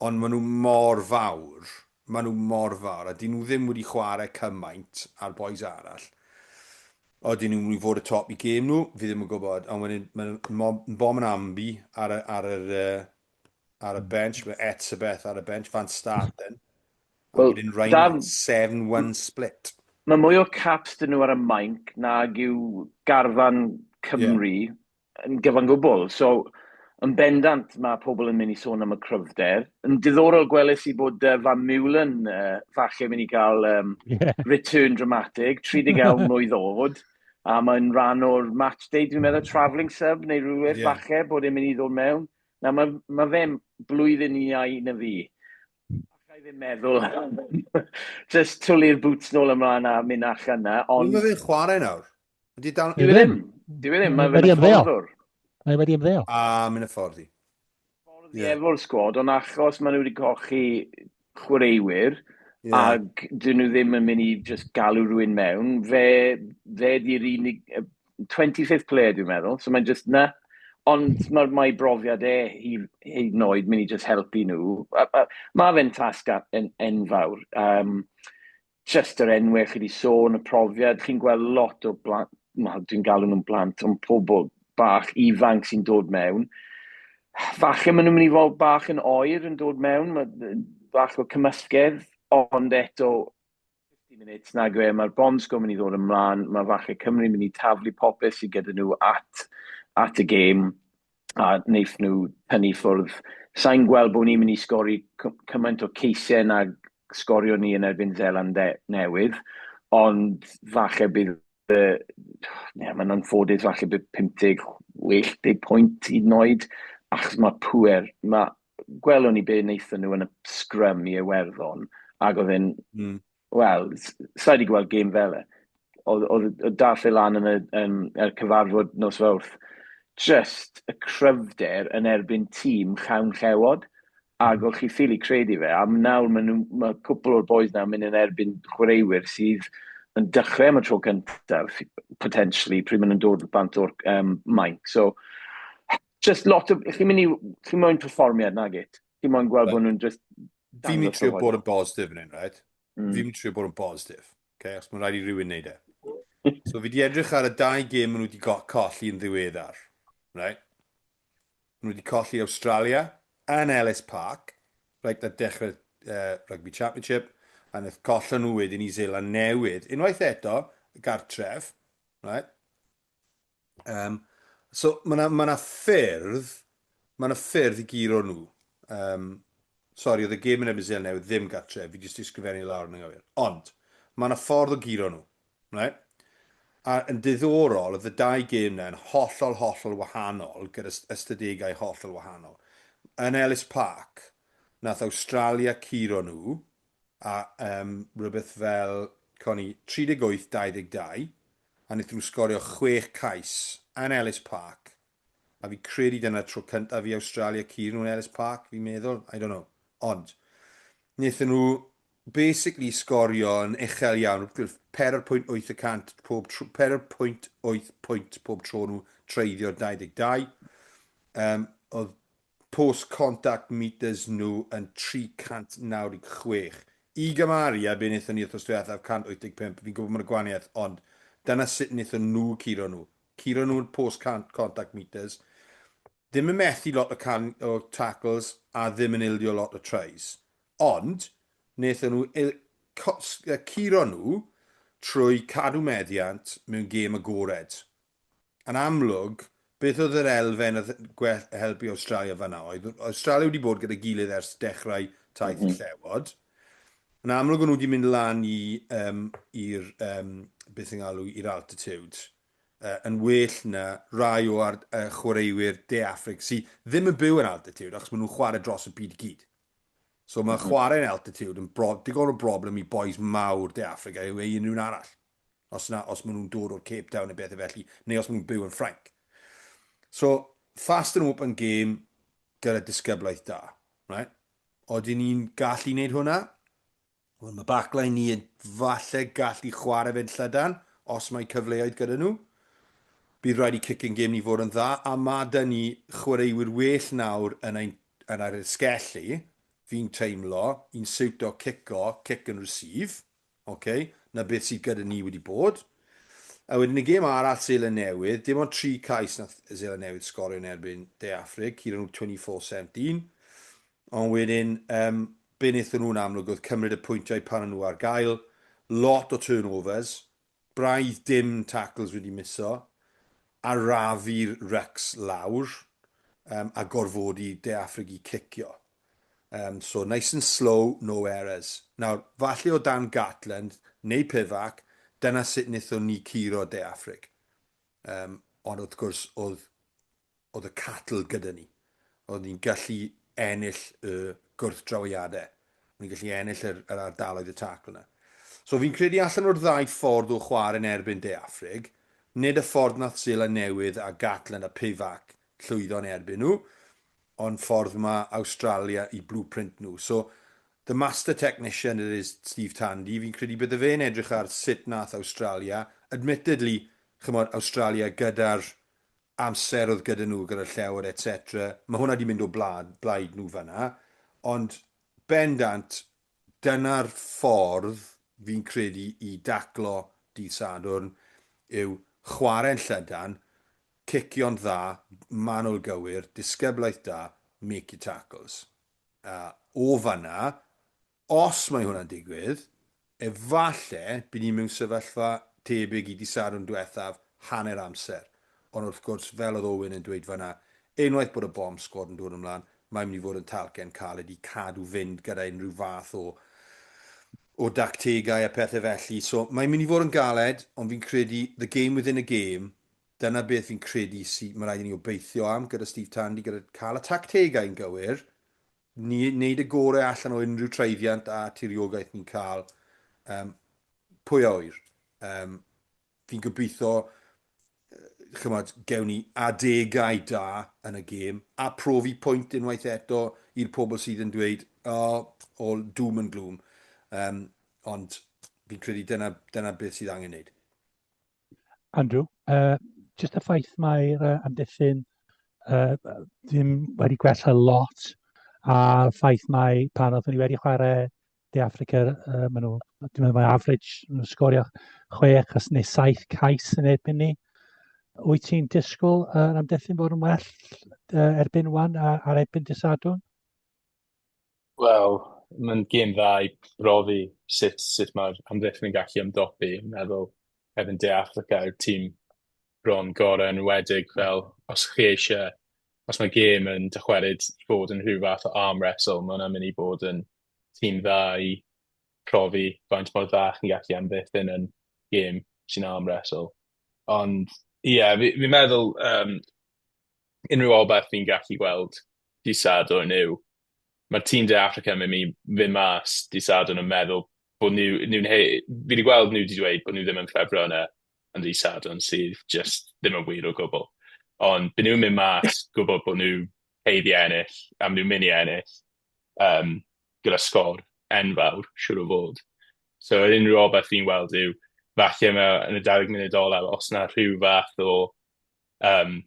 ond maen nhw mor fawr, maen nhw mor fawr, a dyn nhw ddim wedi chwarae cymaint â'r bois arall. O, dyn nhw'n mynd i fod y top i gêm nhw, fi ddim yn gwybod, ond wedyn mae Mbonambi ar y, ar yr, uh, ar y bench, mae Etzebeth ar y bench, Van Staden, a Wel, wedyn Ryan Dan- 7-1 split. Mae mwy o caps dyn nhw ar y mainc nag yw garfan Cymru yeah. yn gyfan gwbl. So, yn bendant mae pobl yn mynd i sôn am y cryfder. Yn diddorol gweles i bod uh, Van Meulen uh, falle mynd i gael um, yeah. return dramatic, 31 mlwydd oed, a mae'n rhan o'r match day, dwi'n meddwl, travelling sub neu rhywbeth yeah. falle bod e'n mynd i ddod mewn. Na, mae, mae fe'n blwyddyn iau na fi. Alla i ddim meddwl. Just twlu'r boots nôl ymlaen a mynd allan na. Ond... Mae fe'n chwarae nawr. Ydy dal... Dyw e ddim. Dyw e ddim. Mae fe'n hyfforddwr. Mae wedi ymddeol. A, mynd y ffordd i. Ffordd i efo'r sgwad, ond achos maen nhw wedi cochi chwaraewyr, yeah. ac dyn nhw ddim yn mynd i just galw rhywun mewn, fe, fe di'r unig, 25th player dwi'n meddwl, so mae'n just na. Ond mae'r mae brofiad e hyd yn oed mynd i just helpu nhw. Mae fe'n tasg en, enfawr. Um, Jyst yr enwau chi 'di sôn, y profiad, chi'n gweld lot o blant, wel dwi'n galw nhw'n blant, ond pobl bach ifanc sy'n dod mewn. Falle maen nhw'n mynd i fod bach yn oer yn dod mewn, bach o cymysgedd, ond eto 50 minutes nag yw e, mae'r bombs go mynd i ddod ymlaen, mae falle Cymru'n mynd i taflu popeth sydd gyda nhw at, at y gêm. a wneith nhw tynnu ffwrdd. Sa i'n gweld bod ni'n mynd i sgori cymaint o ceisiau nag sgorio ni yn erbyn Zeland Newydd, ond falle bydd y... Ne, mae'n anffodus, falle bydd 50, 60 pwynt hyd yn oed, achos mae pŵer, mae... Gwelwn ni be wnaethon nhw yn y scrum i Iwerddon, ac oedd e'n mm. Wel, sa i 'di gweld gêm fel e. Oedd, oedd, oedd dath e lan yn y, yn, y cyfarfod nos Fawrth. Just y cryfder yn erbyn tîm llawn llewod. Ac o'ch chi ffili credu fe. A nawr mae, nhw, mae cwpl o'r boys nawr mynd yn erbyn chwaraewyr sydd yn dechrau am y tro cyntaf, potentially, pryd maen nhw'n dod bant o'r um, mainc. So, just lot o... Chi'n mynd i... Chi'n moyn perfformiad, nag it? Chi'n moyn gweld bod nhw'n just Fi'n mynd trio bod yn bositif yn hyn, right? Mm. Fi'n mynd trio bod yn bositif. Okay? Os mae'n rhaid i rhywun wneud e. So fi di edrych ar y dau gêm maen nhw wedi colli yn ddiweddar. Right? Maen nhw wedi colli Australia yn Ellis Park, right, ar dechrau uh, Rugby Championship, a wnaeth collon nhw wedyn i Zeland Newydd. Unwaith eto, gartref, right? Um, so mae yna ma, na ffyrdd, mae yna ffyrdd i guro nhw. Um, sorry, oedd y gêm yn erbyn Seland Newydd ddim gartre, fi jyst i sgrifennu lawr yn anghywir. Ond, mae yna ffordd o guro nhw. Right? A yn diddorol, oedd y dau gêm yna yn hollol, hollol wahanol, gyda ystadegau hollol wahanol. Yn Ellis Park, nath Australia curo nhw. a um, rhywbeth fel, coni, 38-22, a wnaethon nhw sgorio 6 cais yn Ellis Park, a fi credu dyna'r tro cyntaf i Awstralia curo nhw yn Ellis Park, fi'n meddwl, I don't know. Ond, wnaethon nhw basically sgorio yn uchel iawn, 4.8 y cant pob 4.8 pwynt pob tro nhw treiddio'r 22. Um, oedd post contact meters nhw yn 396. I gymaru â be wnaethon ni wythnos diwethaf, 185, fi'n gwybod mae'n gwahaniaeth, ond dyna sut wnaethon nhw curo nhw. Curo nhw'n post contact meters. Ddim yn methu lot o, can, o tackles a ddim yn ildio lot o tries. Ond, wnaethon nhw curo nhw trwy cadw meddiant mewn gêm agored. Yn amlwg, beth oedd yr elfen oedd gwell helpu Awstralia fanna oedd, Awstralia wedi bod gyda gilydd ers dechrau taith y Llewod. Yn amlwg o'n nhw wedi mynd lan i, um, i'r, um, beth yng ngalw, i'r altitude, uh, yn well na rai o ar, uh, chwaraewyr De Affrig sydd ddim yn byw yn altitude achos maen nhw'n chwarae dros y byd i gyd. So mae chwarae yn altitude yn bro, digon o broblem i boys mawr De Affrica yw ei unrhyw un arall. Os, na, os maen nhw'n dod o'r Cape Town neu bethau felly, neu os maen nhw'n byw yn Ffrainc. So, fast and open game gyda disgyblaeth da. Right? Odyn ni'n gallu wneud hwnna? Wel, mae backline ni yn falle gallu chwarae fe'n llydan, os mae cyfleoedd gyda nhw. Bydd rhaid i kicking game ni fod yn dda, a mae da ni chwaraewyr well nawr yn ein, yn yr esgellu, fi'n teimlo, i'n siwto cico, kick and receive, okay, na beth sydd gyda ni wedi bod. A wedyn y gêm arall Seland Newydd, dim ond tri cais nath Seland Newydd sgorio yn erbyn De Affrig, curo nhw 24-17. Ond wedyn, um, be wnaethon nhw'n amlwg oedd cymryd y pwyntiau pan o'n nhw ar gael, lot o turnovers, braidd dim tackles wedi miso, arafu'r rucks lawr, um, a gorfodi De Affrig i cicio. Um, so nice and slow, no errors. Nawr, falle o dan Gatland neu Pivac, dyna sut wnaethon ni curo De Affrig. Um, ond wrth gwrs, oedd, oedd y cattle gyda ni. Oedd ni'n gallu ennill y gwrthdrawiadau. Ni'n gallu ennill yr, yr ardaloedd y tacl yna. So fi'n credu allan o'r ddau ffordd o chwarae yn erbyn De Affrig, nid y ffordd nath Seland Newydd a Gatland a Pivac llwyddo yn erbyn nhw, ond ffordd mae Awstralia i blueprint nhw. So, the master technician it is Steve Tandy, fi'n credu bydde fe'n edrych ar sut nath Awstralia. Admittedly, chymod, Awstralia gyda'r amser oedd gyda nhw, gyda'r Llewod, etc. Mae hwnna wedi mynd o blad, blaid nhw fanna. Ond bendant, dyna'r ffordd fi'n credu i daclo dydd Sadwrn yw chwarae'n llydan, cicio'n dda, manwl gywir, disgyblaeth da, make your tackles. Uh, o fanna, os mae hwnna'n digwydd, efallai bydd ni mewn sefyllfa tebyg i dydd Sadwrn diwethaf hanner amser. Ond wrth gwrs, fel oedd Owen yn dweud fanna, unwaith bod y bomb squad yn dod ymlaen, mae'n mynd i fod yn talcen caled i cadw fynd gyda unrhyw fath o o dactegau a pethau felly. So mae'n mynd i fod yn galed, ond fi'n credu the game within a game, dyna beth fi'n credu sy, mae rhaid i ni obeithio am gyda Steve Tandy, gyda cael y tactegau yn gywir, ni wneud y gorau allan o unrhyw treiddiant a tiriogaeth ni'n cael. Um, pwy a ŵyr? Um, fi'n gobeithio, chymod, gewn ni adegau da yn y gêm, a profi pwynt unwaith eto i'r pobl sydd yn dweud, oh, all doom and gloom. Um, ond fi'n credu dyna, dyna beth sydd angen wneud. Andrew, uh, just y ffaith mae'r uh, amddiffyn uh, ddim wedi gwella lot, a'r ffaith mae pan oeddwn ni wedi chwarae De Affrica, uh, maen nhw, dwi'n meddwl mae average, maen nhw'n sgorio chwech neu saith cais yn erbyn ni. Wyt ti'n disgwyl yr uh, amddiffyn fod yn well uh, erbyn wan a, ar erbyn dydd Sadwrn? Wel, mae'n gêm dda i brofi sut, sut mae'r amddiffyn yn gallu ymdopi. Meddwl, erbyn De Affrica yw'r tîm bron gorau yn enwedig fel os chi eisiau, os mae gêm yn dychwelyd i fod yn rhyw fath o arm wrestle, mae hwnna'n mynd i bod yn tîm dda i profi faint mor dda chi'n gallu amddiffyn yn gêm sy'n arm wrestle. Ond ie, yeah, fi'n fi meddwl um, unrhyw obaith fi'n gallu gweld dydd Sadwrn yw. Mae'r tîm De Affrica yn mynd i fynd mas dydd Sadwrn yn meddwl bod nhw, nhw'n he-, fi wedi gweld nhw wedi dweud bod nhw ddim yn ffefrynau yn dydd Sadwrn, sydd just ddim yn wir o gwbl. Ond byd nhw'n mynd mas gwybod bod nhw haeddu ennill, a maen nhw'n mynd i ennill um, gyda sgôr enfawr, siŵr o fod. So yr unrhyw obaith fi'n weld yw, falle mae yn y 20 munud olaf, os na rhyw fath o um,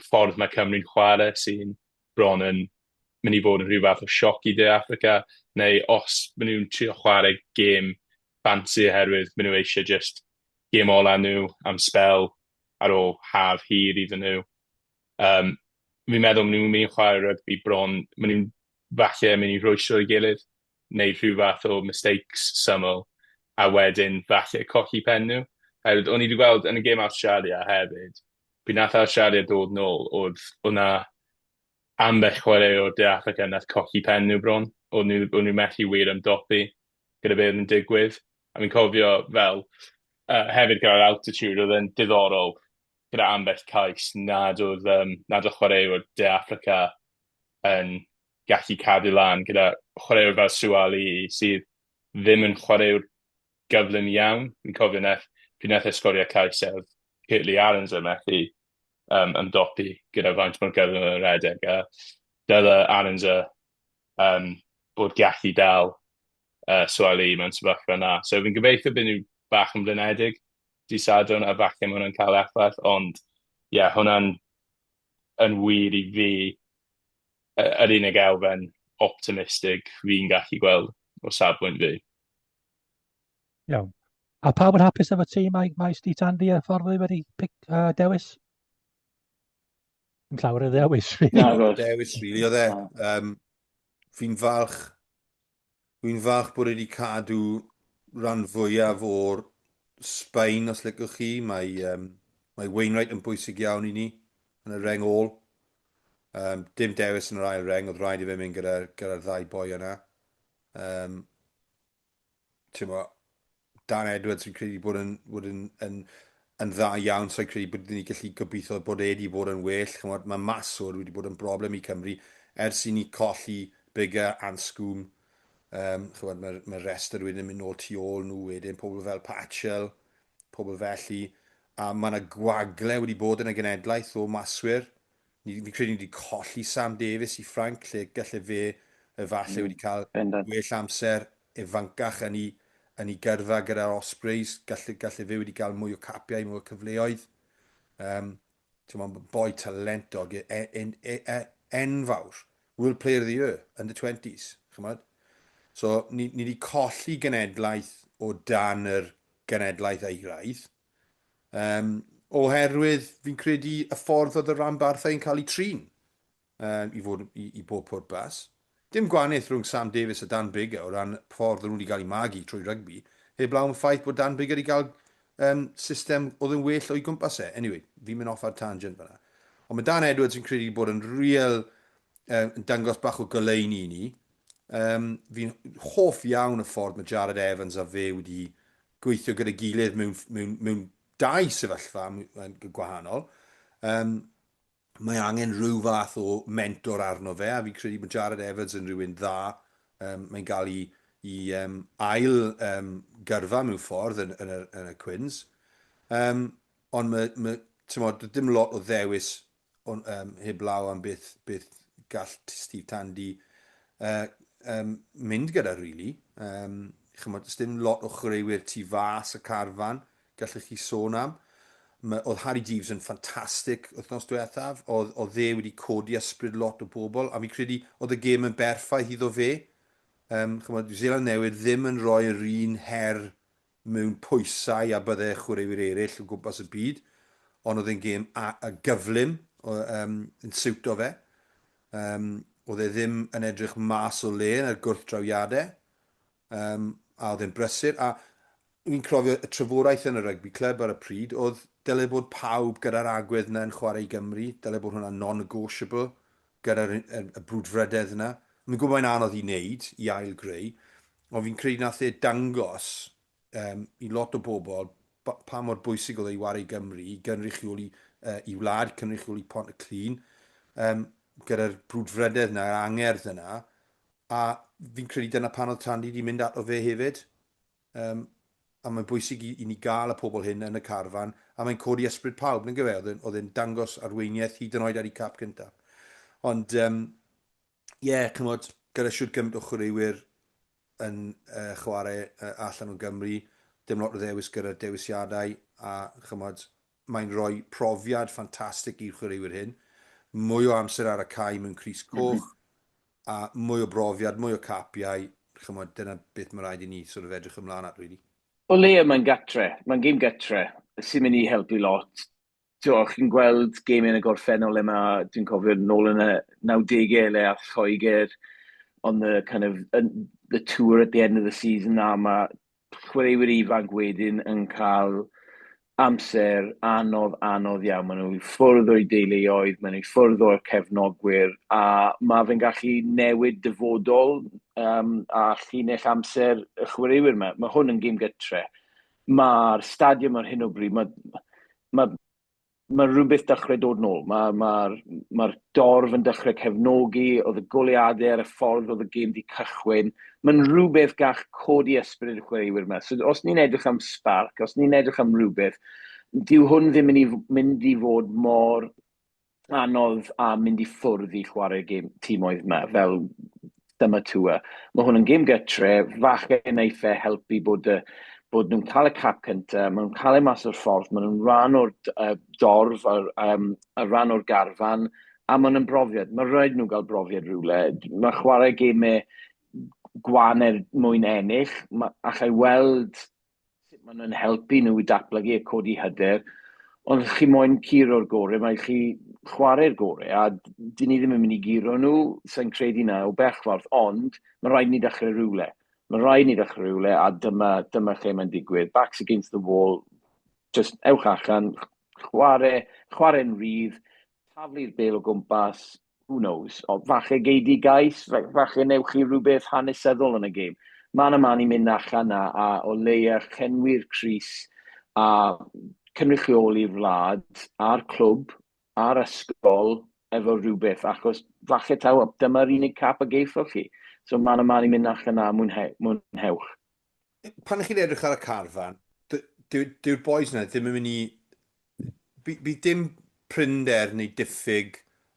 ffordd mae Cymru'n chwarae sy'n bron yn mynd i fod yn rhyw fath o sioc i De Affrica, neu os maen nhw'n trio chwarae gêm fancy oherwydd maen nhw eisiau just gêm ola nhw am sbel ar ôl haf hir iddyn nhw. Um, fi'n meddwl maen nhw'n mynd i chwarae rygbi bron, maen nhw'n falle mynd i rwysio ei gilydd, neu rhyw fath o mistakes syml, a wedyn falle colli pen nhw. Hefyd, o'n i wedi gweld yn y gêm Australia hefyd, pryd nath Australia dod nôl, oedd o'na ambell chwaraewr De Affrica nath colli pen nhw bron. O'n nhw, o'n nhw methu wir ymdopi gyda beth oedd yn digwydd. A fi'n cofio fel, hefyd gyda'r altitude, oedd e'n diddorol gyda ambell cais nad oedd, um, nad oedd chwaraewr De Affrica yn gallu cadw lan gyda chwaraewr fel Suaalii sydd ddim yn chwaraewr gyflym iawn. Fi'n cofio nath, pryd nath e sgorio cais e, oedd Kurt-Lee Arendse yn methu um, ymdopi gyda faint mor gyflym yn rhedeg. A dyle Arendse um, bod gallu dal Suaalii mewn sefyllfa yna. So fi'n gobeithio bydd nhw bach yn blinedig dydd Sadwrn a falle mae hwnna'n cael effaith, ond ie, yeah, hwnna'n yn wir i fi yr unig elfen optimistig fi'n gallu gweld o safbwynt fi. Iawn. A pawb yn hapus efo tîm mae, mae Steve Tandy a ffordd wedi pick, dewis? Yn llawer o ddewis, really. Na, dewis, really, oedd e. Um, fi'n falch, fi'n falch bod wedi cadw rhan fwyaf o'r Sbaen, os licwch chi. Mae, um, mae Wainwright yn bwysig iawn i ni yn y reng ôl. Um, dim dewis yn yr ail reng, oedd rhaid i fe mynd gyda'r gyda ddau boi yna. Um, Ti'n Dan Edwards fi'n credu bod yn, bod yn, yn, yn dda iawn, so i'n credu bod ni'n gallu gobeithio bod e wedi bod yn well. Chymod, mae Maswr wedi bod yn broblem i Cymru ers i ni colli Biggar, Anscombe. Um, chymod, mae'r mae restr wedyn yn mynd nôl tu ôl nhw wedyn, pobl fel Patchell, pobl felly. A mae yna gwagle wedi bod yn y genedlaeth o maswyr. Ni, fi'n credu ni wedi colli Sam Davies i Ffrainc, lle gallai fe efallai wedi cael well amser ifancach yn ei, yn ei gyrfa gyda'r Ospreys. Gallai, gallai fe wedi cael mwy o capiau, mwy o cyfleoedd. Um, Mae'n boi talentog e, e, e, e, enfawr. World Player of the Year, under 20s. Chymod? So, ni, ni wedi colli genedlaeth o dan yr genedlaeth eiraidd. Um, oherwydd fi'n credu y ffordd oedd y rhanbarthau yn cael eu trin um, i, fod, i, i bob pwrpas. Dim gwahaniaeth rhwng Sam Davies a Dan Biggar o ran ffordd nhw wedi cael eu magu trwy rygbi, heblaw am y ffaith bod Dan Biggar wedi cael um, system oedd yn well o'i gwmpas e. Anyway, fi'n mynd off ar tangent fyna. Ond mae Dan Edwards yn credu bod yn real, um, yn dangos bach o goleuni i ni. Um, fi'n hoff iawn y ffordd mae Jarrod Evans a fe wedi gweithio gyda'i gilydd mewn, mewn, mewn dau sefyllfa gwahanol. Um, mae angen rhyw fath o mentor arno fe, a fi'n credu bod Jarrod Evans yn rhywun dda. Um, mae'n gael i, i um, ail um, gyrfa mewn ffordd yn, yn, y, yn y Quins. Um, ond mae, mae, tymod, dim lot o ddewis on, um, heblaw am beth, beth gall Steve Tandy uh, um, mynd gyda, really. Um, chymod, does dim lot o chwaraewyr tu fas y carfan gallech chi sôn am. Mae, oedd Harri Deaves yn ffantastig wythnos diwethaf. Oedd, oedd e wedi codi ysbryd lot o bobl, a fi'n credu oedd y gêm yn berffaith iddo fe. Um, chymod, Zeland Newydd ddim yn rhoi'r un her mewn pwysau a bydde chwaraewyr eraill o gwmpas y byd, ond oedd e'n gêm a, a gyflym o, um, yn siwto fe. Um, oedd e ddim yn edrych mas o le yn y gwrthdrawiadau, um, a oedd e'n brysur. A fi'n cofio y trafodaeth yn y rygbi club ar y pryd, oedd dyle bod pawb gyda'r agwedd yna yn chwarae i Gymru, dyle bod hwnna'n non-negotiable gyda'r y, y brwdfrydedd yna. Fi'n gwybod mae'n anodd i wneud, i ail-greu, ond fi'n credu nath e dangos um, i lot o bobl pa mor bwysig oedd e i wario i Gymru, i gynrychioli uh, i wlad, cynrychioli Pont-y-clun, um, gyda'r brwdfrydedd yna, yr angerdd yna, A fi'n credu dyna pan oedd Tandy wedi mynd ato fe hefyd. Um, a mae'n bwysig i, i ni gael y pobl hyn yn y carfan, a mae'n codi ysbryd pawb, nag yw e? Oedd e'n dangos arweiniaeth hyd yn oed ar ei cap gyntaf. Ond, ie, um, yeah, chymod, gyda siwt gymaint o chwaraewyr yn uh, chwarae uh, allan o Gymru, dim lot o ddewis gyda'r dewisiadau, a chymod, mae'n rhoi profiad ffantastig i'r chwaraewyr hyn. Mwy o amser ar y cae mewn crys coch, mm -hmm. a mwy o brofiad, mwy o capiau, chymod, dyna beth mae rhaid i ni sort of edrych ymlaen at, really. O leia mae'n gatre, mae'n gêm gatre sy'n mynd i helpu lot. T'mo, chi'n gweld gemau yn y gorffennol le ma', dwi'n cofio nôl yn y 90au le ath Lloegr on the kind of, the tour at the end of the season a ma' chwaraewyr ifanc wedyn yn cael amser anodd, anodd iawn. Maen nhw i ffwrdd o'u deuluoedd, maen nhw i ffwrdd o'r cefnogwyr, a mae fe'n gallu newid dyfodol um, a llinell amser y chwaraewyr yma. Mae hwn yn gêm gytre. Mae'r stadiwm ar hyn o bryd, mae, mae mae rhywbeth dechrau dod nôl. Mae'r ma, ma, ma dorf yn dechrau cefnogi, oedd y goleadau ar y ffordd oedd y gêm di cychwyn. Mae'n rhywbeth gall codi ysbryd y chwaraewyr yma. So, os ni'n edrych am spark, os ni'n edrych am rhywbeth, dyw hwn ddim yn mynd i fod mor anodd a mynd i ffwrdd i chwarae gêm timoedd yma, fel dyma tua. Mae hwn yn gêm gytre, falle wneith e helpu bod, y, bod nhw'n cael y cap cyntaf, maen nhw'n cael e mas o'r ffordd, maen nhw'n rhan o'r uh, dorf, a, um, a rhan o'r garfan, a maen nhw'n brofiad. Mae rhaid nhw gael brofiad rhywle. Mae chwarae gemau gwan er mwyn ennill, mae, allai weld sut maen nhw'n helpu nhw i datblygu a codi hyder, ond chi moyn curo'r gorau, mae chi chwarae'r gorau, a dyn ni ddim yn mynd i guro nhw, sa'n credu na o bell ffordd, ond mae rhaid ni ddechrau rhywle. Mae rhaid ni ddechrau rhywle, a dyma, dyma lle mae'n digwydd. Backs against the wall, just ewch allan, chwarae, chwarae'n rhydd, taflu'r bêl o gwmpas, who knows, o, falle gei di gais, falle newch chi rhywbeth hanesyddol yn y gêm. Mae yna man i mynd allan na, a o leia llenwi'r crys a cynrychioli'r wlad a'r clwb a'r ysgol efo rhywbeth, achos falle taw dyma'r unig cap a geithoch chi. So mae yna man i mynd allan na, mwynhe, mwynhewch. Pan ych chi'n edrych ar y carfan, dyw'r boys yna ddim yn mynd i Bydd dim prinder neu diffyg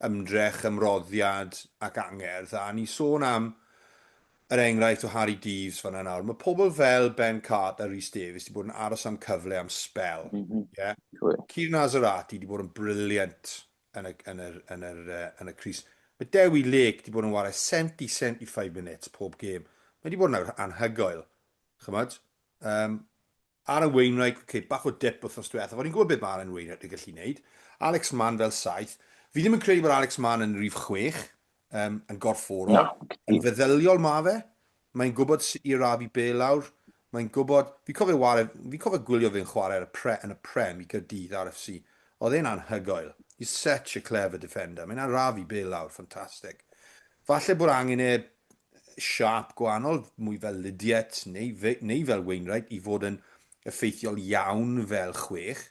ymdrech, ymroddiad ac angerdd, a ni'n sôn am yr enghraifft o Harri Deaves fan'na nawr. Mae pobl fel Ben Carter a Rhys Davies wedi bod yn aros am cyfle am sbel. Mm -hmm. yeah? Kieran Azarati wedi bod yn brilliant yn y, yn yr, yn yr, uh, yn y crys. Mae Dewi Lake wedi bod yn wario 70-75 minutes pob gêm. Mae wedi bod yn anhygoel. Chymod? Um, Aaron Wainwright, ok, bach o dip wythnos diwethaf, ond ni'n gwybod beth mae Aaron Wainwright yn gallu gwneud. Alex Mann fel saith. Fi ddim yn credu bod Alex Mann yn rhif chwech, um, yn gorfforol. No. Yn feddyliol mae fe. Mae'n gwybod sut i arafu bel lawr. Mae'n gwybod... Fi'n cofio, ware, fi'n cofio gwylio fe'n chwarae ar y pre, yn y Prem i Gaerdydd RFC. Oedd e'n anhygoel. He's such a clever defender. Mae'n arafu bel lawr, ffantastig. Falle bod angen e siâp gwahanol, mwy fel Lydiate neu, neu fel Wainwright i fod yn effeithiol iawn fel chwech,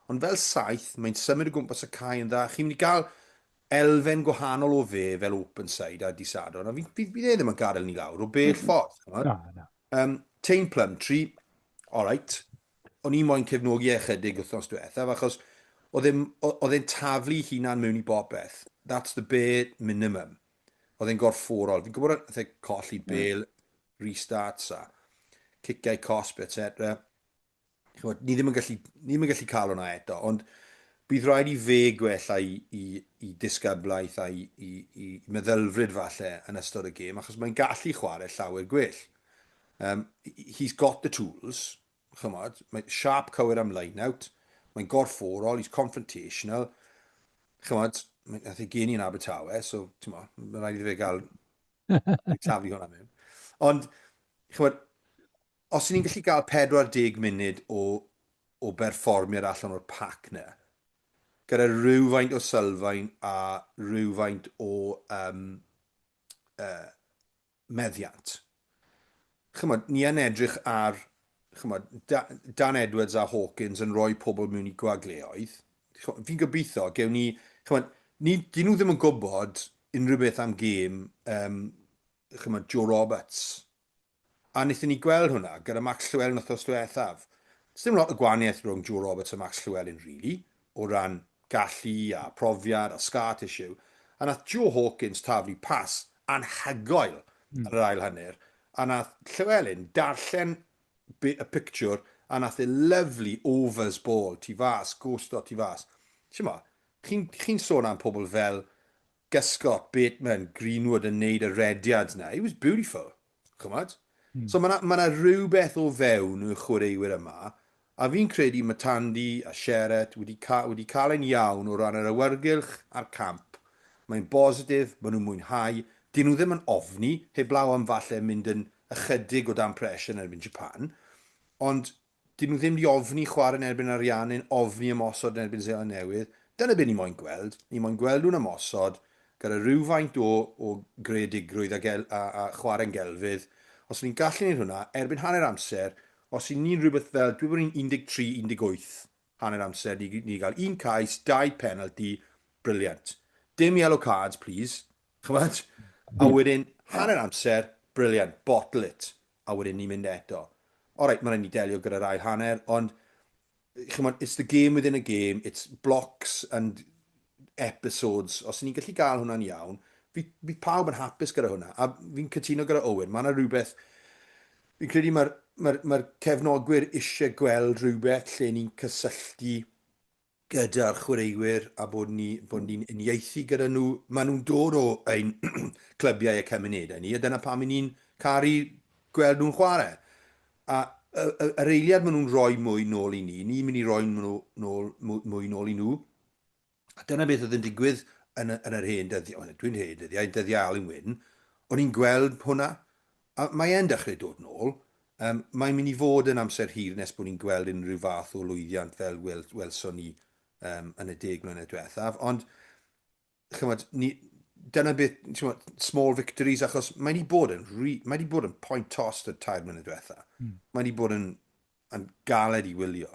ond fel saith, mae'n symud o gwmpas y cae yn dda. Chi'n mynd i gael elfen gwahanol o fe fel open side ar Dydd Sadwrn, a fi, fi, bydd e ddim yn gadael ni lawr o bell mm. ffordd. Na, na. Um, Taine Plumtree, all right, o'n i moyn cefnogi e chydig wythnos diwethaf, achos oedd e'n taflu hunan mewn i bopeth. That's the bare minimum. Oedd e'n gorfforol. Fi'n gwybod nath e colli hmm. bel, restarts a ciciau cosb, etc. Chymod, ni ddim yn gallu, ni ddim yn gallu cael hwnna eto, ond bydd rhaid i fe gwella i, i, i disgyblaeth a i, i, i meddylfryd falle yn ystod y gêm, achos mae'n gallu chwarae llawer gwell. Um, he's got the tools, chymod, mae'n sharp cywir am line-out, mae'n gorfforol, he's confrontational, chymod, nath ei geni yn Abertawe, so, ti'n mo, mae'n rhaid iddo fe gael taflu hwnna mewn. Ond, chymod, os ni'n gallu gael 40 munud o, o berfformiad allan o'r pac na, gyda rhywfaint o sylfaen a rhywfaint o um, uh, meddiant. Chymod, ni yn edrych ar chymod, Dan Edwards a Hawkins yn rhoi pobl mewn i gwagleoedd. Fi'n gobeithio, gewn ni... Chymod, ni, dyn nhw ddim yn gwybod unrhyw beth am gêm um, chymod, Joe Roberts. A wnaethon ni gweld hwnna gyda Max Llewellyn wythnos diwethaf. Does dim lot o gwahaniaeth rhwng Joe Roberts a Max Llewellyn, really, o ran gallu a profiad a scar tissue. A nath Joe Hawkins taflu pas anhygoel ar yr ail hanner, a nath Llewellyn darllen y pictiwr a nath e lovely overs ball tu fas, ghosto tu fas. Chimod, chi'n chi sôn am pobl fel Guscott, Bateman, Greenwood yn neud y rediad 'na. It was beautiful, ch'mod? So ma' 'na ma' 'na rywbeth o fewn y chwaraewyr yma, a fi'n credu ma' Tandy a Sheret wedi ca- wedi cael e'n iawn o ran yr awyrgylch a'r camp. Mae'n bositif, ma' nhw'n mwynhau, 'dyn nhw ddim yn ofni, heblaw am falle mynd yn ychydig o dan pressure yn erbyn Japan, ond Dyn nhw ddim 'di ofni chwarae yn erbyn Ariannin, ofni ymosod yn erbyn Seland Newydd. Dyna be ni moyn gweld. Ni moyn gweld nhw'n ymosod gyda rhywfaint o, o greadigrwydd a, gel, a, a chwarae'n gelfydd. Os ni'n gallu gwneud hwnna, erbyn hanner amser, os y'n ni'n rhywbeth fel, dwi'n bod ni'n 13, 18 hanner amser, ni, ni gael un cais, dau penalty, brilliant. Dim yellow cards, please. Chymod? A wedyn, hanner amser, brilliant, bottle it. A wedyn ni'n mynd eto. Alright, mae'n rhaid ni delio gyda'r ail hanner, ond chymod, it's the game within a game, it's blocks and episodes. Os ni'n gallu gael hwnna'n iawn, fydd, fydd pawb yn hapus gyda hwnna. A fi'n cytuno gyda Owen, mae yna rhywbeth, fi'n credu mae'r mae, mae cefnogwyr eisiau gweld rhywbeth lle ni'n cysylltu gyda'r chwaraewyr a bod ni, bod ni'n uniaethu gyda nhw. Maen nhw'n dod o ein clybiau a cymunedau ni, a dyna pam i ni'n caru gweld nhw'n chwarae. A yr eiliad maen nhw'n rhoi mwy nôl i ni, ni'n mynd i roi nôl, mwy nôl i nhw. A dyna beth oedd yn digwydd yn, yn yr hen dyddiau, dwi'n hen dyddiau, dyddiau Alun Wyn, o'n i'n gweld hwnna, a mae e'n dechrau dod nôl, Yym, mae'n mynd i fod yn amser hir nes bod ni'n gweld unrhyw fath o lwyddiant fel wel, welson ni um, yn y deg mlynedd diwethaf, ond chymod, ni, dyna beth, chymod, small victories, achos mae wedi bod yn, mae wedi bod yn point tost y tair mlynedd diwethaf. Mae wedi bod yn, yn galed i wylio.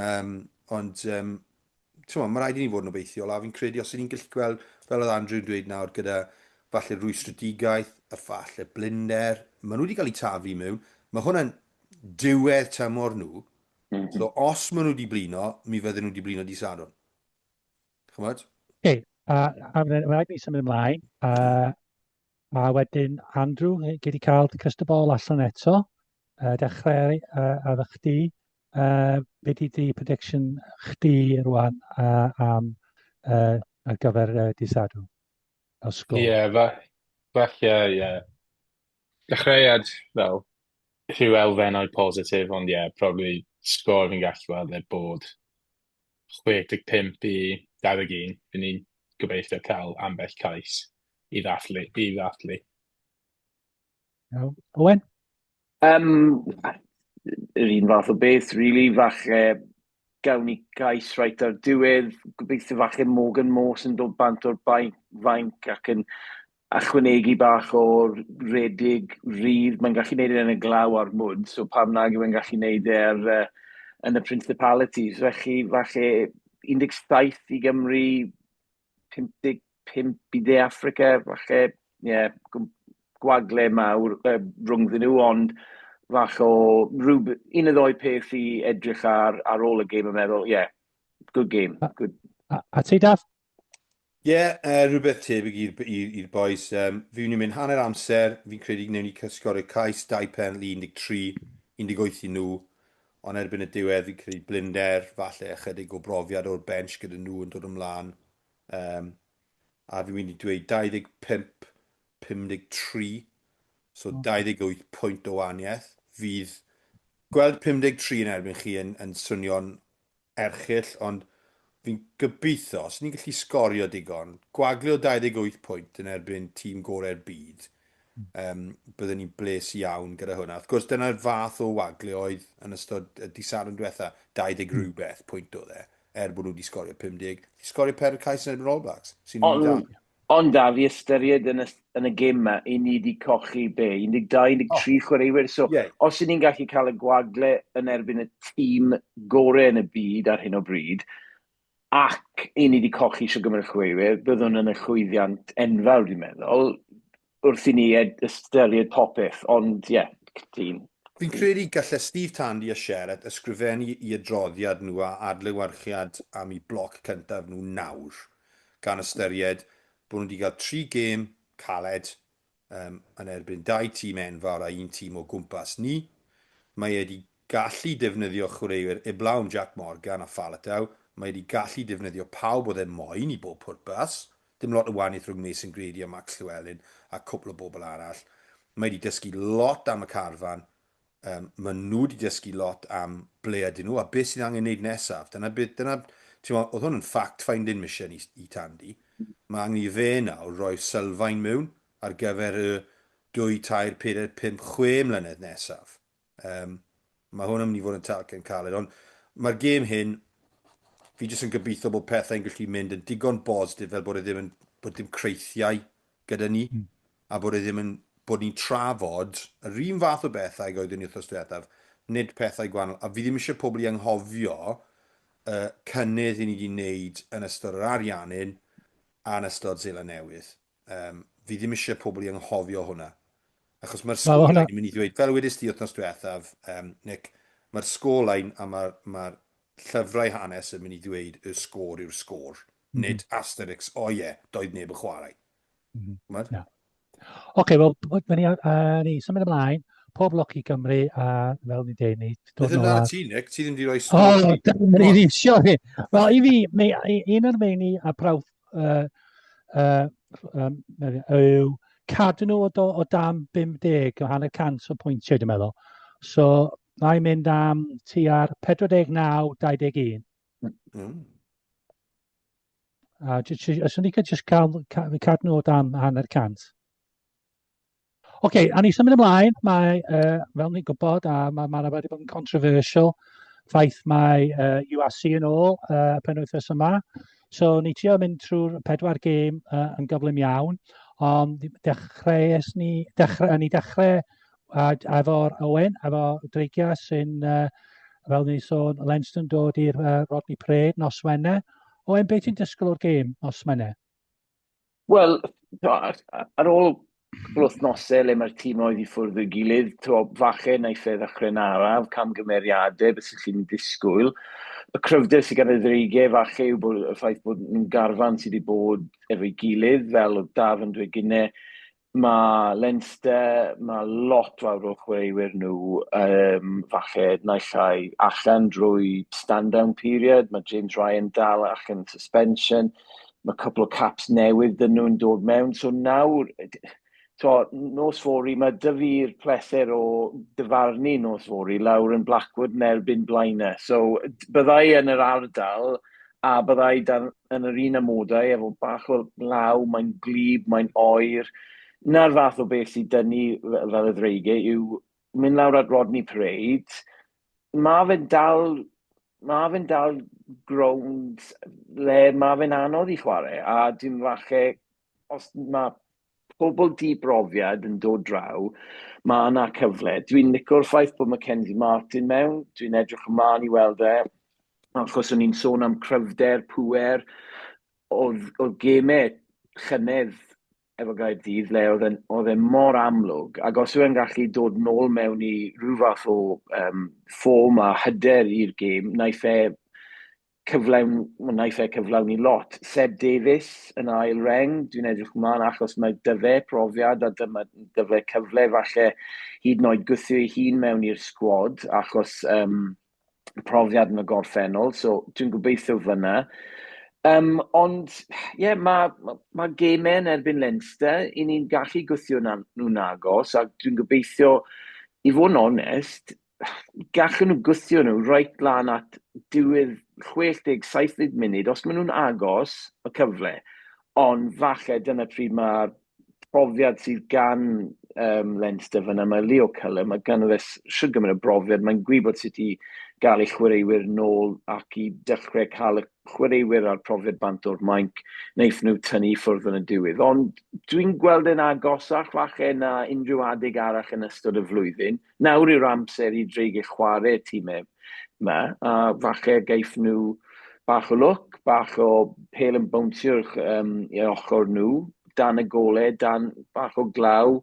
Um, ond, um, ti'n mae rhaid i ni fod yn obeithiol, a fi'n credu os ydyn ni'n gallu gweld, fel oedd Andrew'n dweud nawr, gyda falle rwystredigaeth, a falle blinder, maen nhw wedi cael eu taflu mewn, mae hwnna'n diwedd tymor nhw, so os maen nhw wedi blino, mi fydden nhw wedi blino di Sadwrn. Chymod? Oce, okay, a, a mae'n rhaid ni symud ymlaen. Uh, a wedyn, Andrew, gei di cael dy crystal ball allan eto. Uh, dechrau uh, efo chdi. Uh, be di di prediction chdi rwan uh, am uh, ar gyfer uh, di Sadwrn? Fel sgôr. Ie, yeah, fa falle, ie. Yeah. Dechreuad fel rhyw elfennau positif, ond ie, yeah, probably sgôr fi'n gallu weld e bod 65 i 21. Fy ni'n gobeithio cael ambell cais i ddathlu. I ddathlu. Iawn. Owen? Um, yr un fath o beth, really. Falle gawn ni gais reit ar diwedd. Gobeithio falle Morgan Morse yn dod bant o'r fainc ac yn ychwanegu bach o'r redig rhydd. Mae'n gallu gwneud e yn y glaw a'r mwd, so pam nag yw e'n gallu gwneud e ar, uh, yn y Principalities. Felly, falle 17 i Gymru, 55 i De Affrica, falle, ie, yeah, gwagle mawr uh, rhwngddyn nhw, ond fach o rhyw, un o ddoi peth i edrych ar, ar ôl y gêm a meddwl, ie, yeah, good game. Good. A, a ti, Daf? Ie, yeah, uh, rhywbeth tebyg i'r boys. Um, fi wni'n mynd hanner amser, fi'n credu gwnewn ni cysgor y cais, 2 pen, 13, 18 i nhw. Ond erbyn y diwedd, fi'n credu blinder, falle ychydig o brofiad o'r bench gyda nhw yn dod ymlaen. Um, a fi'n mynd i dweud 25, 53, so 28 pwynt o wahaniaeth. Fydd gweld 53 yn erbyn chi yn, yn swnio'n erchyll, ond fi'n gobeithio, os ni'n gallu sgorio digon, gwaglio 28 pwynt yn erbyn tîm gorau'r byd, um, byddwn ni'n bles iawn gyda hwnna. Wrth gwrs, dyna'r fath o waglio oedd yn ystod y dydd Sadwrn diwetha, 20 rhywbeth pwynt oedd e, er bod nhw wedi sgorio 50. Wedi sgorio per cais yn erbyn All Blacks, sy'n rili da. Ond da fi ystyried yn y, yn y gêm ma, i ni wedi cochi be, 12, 13 oh. chwaraewyr. So, yeah. os i ni'n gallu cael y gwagle yn erbyn y tîm gorau yn y byd ar hyn o bryd, ac i ni wedi cochi eisiau gymryd chwaraewyr, byddwn yn y llwyddiant enfawr, dwi'n meddwl. wrth i ni ystyried popeth, ond ie, yeah, cytun. Fi'n credu gallai Steve Tandy a Sherratt ysgrifennu i adroddiad nhw a adlewyrchiad am eu bloc cyntaf nhw nawr, gan ystyried bod nhw wedi cael tri gêm caled um, yn erbyn dau tîm enfawr a un tîm o gwmpas ni. Mae e wedi gallu defnyddio chwaraewyr eblaw am Jac Morgan a Faletau, mae e wedi gallu defnyddio pawb oedd e moyn i bob pwrpas. Dim lot o wahaniaeth rhwng Mason Grady a Max Llewellyn a cwpl o bobl arall. Mae wedi dysgu lot am y carfan, um, maen nhw wedi dysgu lot am ble ydyn nhw a beth sydd angen wneud nesaf. Dyna beth, dyna, ti'n meddwl, oedd hwn yn fact-finding mission i, i Tandy. Mae angen i fe nawr roi sylfaen mewn ar gyfer y 2, 3, 4, 5, 6 mlynedd nesaf. Um, mae hwn yn mynd i fod yn talcen caled, ond mae'r gêm hyn, fi jyst yn gobeithio bod pethau'n gallu mynd yn digon bositif fel bod e ddim yn, bod dim creithiau gyda ni, a bod e ddim yn, bod ni'n trafod yr un fath o bethau ag oeddwn ni wythnos diwethaf, nid pethau gwahanol. A fi ddim eisiau pobl i anghofio y cynnydd i ni wedi wneud yn ystod yr Ariannin a yn ystod Seland Newydd. Um, fi ddim eisiau pobl i anghofio hwnna. Achos mae'r sgôr line yn mynd i ddweud, fel wedys di wythnos diwethaf, um, Nick, mae'r sgôr line a mae'r ma llyfrau hanes yn mynd i ddweud y sgôr yw'r sgôr, mm -hmm. nid asterix, o oh, ie, yeah, doedd neb yn chwarae. Mm -hmm. Yeah. Oce, okay, wel, ni, uh, ni symud ymlaen. Pob lwc i Gymru, a fel ni'n dweud, ni dod nôl ar... ti, Nick, ti ddim wedi rhoi sgôr. O, dyna ni ddim sio fi. Wel, i fi, mi, un o'r meini a prawf uh, uh, um, yw cadw nhw o, do, o dan 50, o hanner cant o pwyntiau, dwi'n meddwl. So, na i mynd am tua'r 49, 21. A os o'n i cael just cael, cadw nhw o dan hanner cant. Oce, okay, a ni symud ymlaen, mae, uh, fel ni'n gwybod, a mae ma wedi bod yn controversial, ffaith mae uh, URC yn ôl uh, penwythnos yma. So ni trio mynd trwy'r pedwar gêm uh, yn gyflym iawn, ond dechreuais ni, dechrau, ni dechrau uh, efo'r Owen, efo Dreigiau sy'n, uh, fel ni'n sôn, Leinster yn dod i'r uh, Rodney Parade nos Wener. Owen, beth ti'n disgwyl o'r gêm nos Wener? Wel, ar ôl cwpl o wythnosau le mae'r tîm oedd i ffwrdd o'i gilydd, to, falle naiff e ddechrau'n araf, camgymeriadau, beth sy'n chi'n disgwyl. Y cryfder sydd gan y ddreigiau falle yw bod, y ffaith bod nhw'n garfan sydd wedi bod efo'i gilydd, fel oedd Daf yn dweud gynnau, Mae Leinster, mae lot fawr o chwaraewyr nhw, um, falle naill ai allan drwy stand-down period, mae James Ryan dal allan suspension, mae cwpl o caps newydd dyn nhw'n dod mewn, so nawr, to, nos fory, mae dy fi'r pleser o dyfarnu nos fory lawr yn Blackwood yn erbyn Blaenau. So, byddai yn yr ardal a byddai dan, yn yr un amodau efo bach o law, mae'n gwlyb, mae'n oer. Na'r fath o beth sydd dynnu fel y ddreigiau yw mynd lawr at Rodney Parade. Mae fe'n dal, mae fe'n dal grownd le mae fe'n anodd i chwarae, a dim falle, os mae pobl di-brofiad yn dod draw, mae yna cyfle. Dwi'n licio'r ffaith bod Mackenzie Martin mewn, dwi'n edrych ymlaen i weld e, achos o'n i'n sôn am cryfder, pŵer, oedd, oedd gemau llynedd efo Gaerdydd le oedd e'n oedd e mor amlwg, ac os yw e'n gallu dod nôl mewn i rhyw fath o um, ffôm a hyder i'r gêm, naiff e cyflawn, wnaiff e cyflawni lot. Seb Davies yn ail reng, dwi'n edrych ymlaen achos mae dyfe profiad a dyma dyfe cyfle falle hyd yn oed gwthio ei hun mewn i'r sgwad achos um, profiad yn y gorffennol, so dwi'n gobeithio fyna. Um, ond, ie, yeah, mae ma, ma gemau yn erbyn Leinster, i ni'n gallu gwthio nhw'n agos, a dwi'n gobeithio, i fod yn onest, gallwn nhw gwthio nhw reit lan at diwedd 60, 70 munud, os maen nhw'n agos, y cyfle. Ond falle dyna pryd mae'r profiad sydd gan um, Leinster fyna, mae Leo Cullen, mae gan fe shwd gymaint o brofiad, mae'n gwybod sut i gael ei chwaraewyr nôl ac i dechrau cael y chwaraewyr a'r profiad bant o'r mainc, wneith nhw tynnu i ffwrdd yn y diwedd. Ond dwi'n gweld e'n agosach falle na unrhyw adeg arall yn ystod y flwyddyn. Nawr yw'r amser i dreigiau chwarae tîmau 'ma, a falle geiff nhw bach o lwc, bach o pêl yn bownsio um, i'r ochr nhw. dan y gole, dan bach o glaw.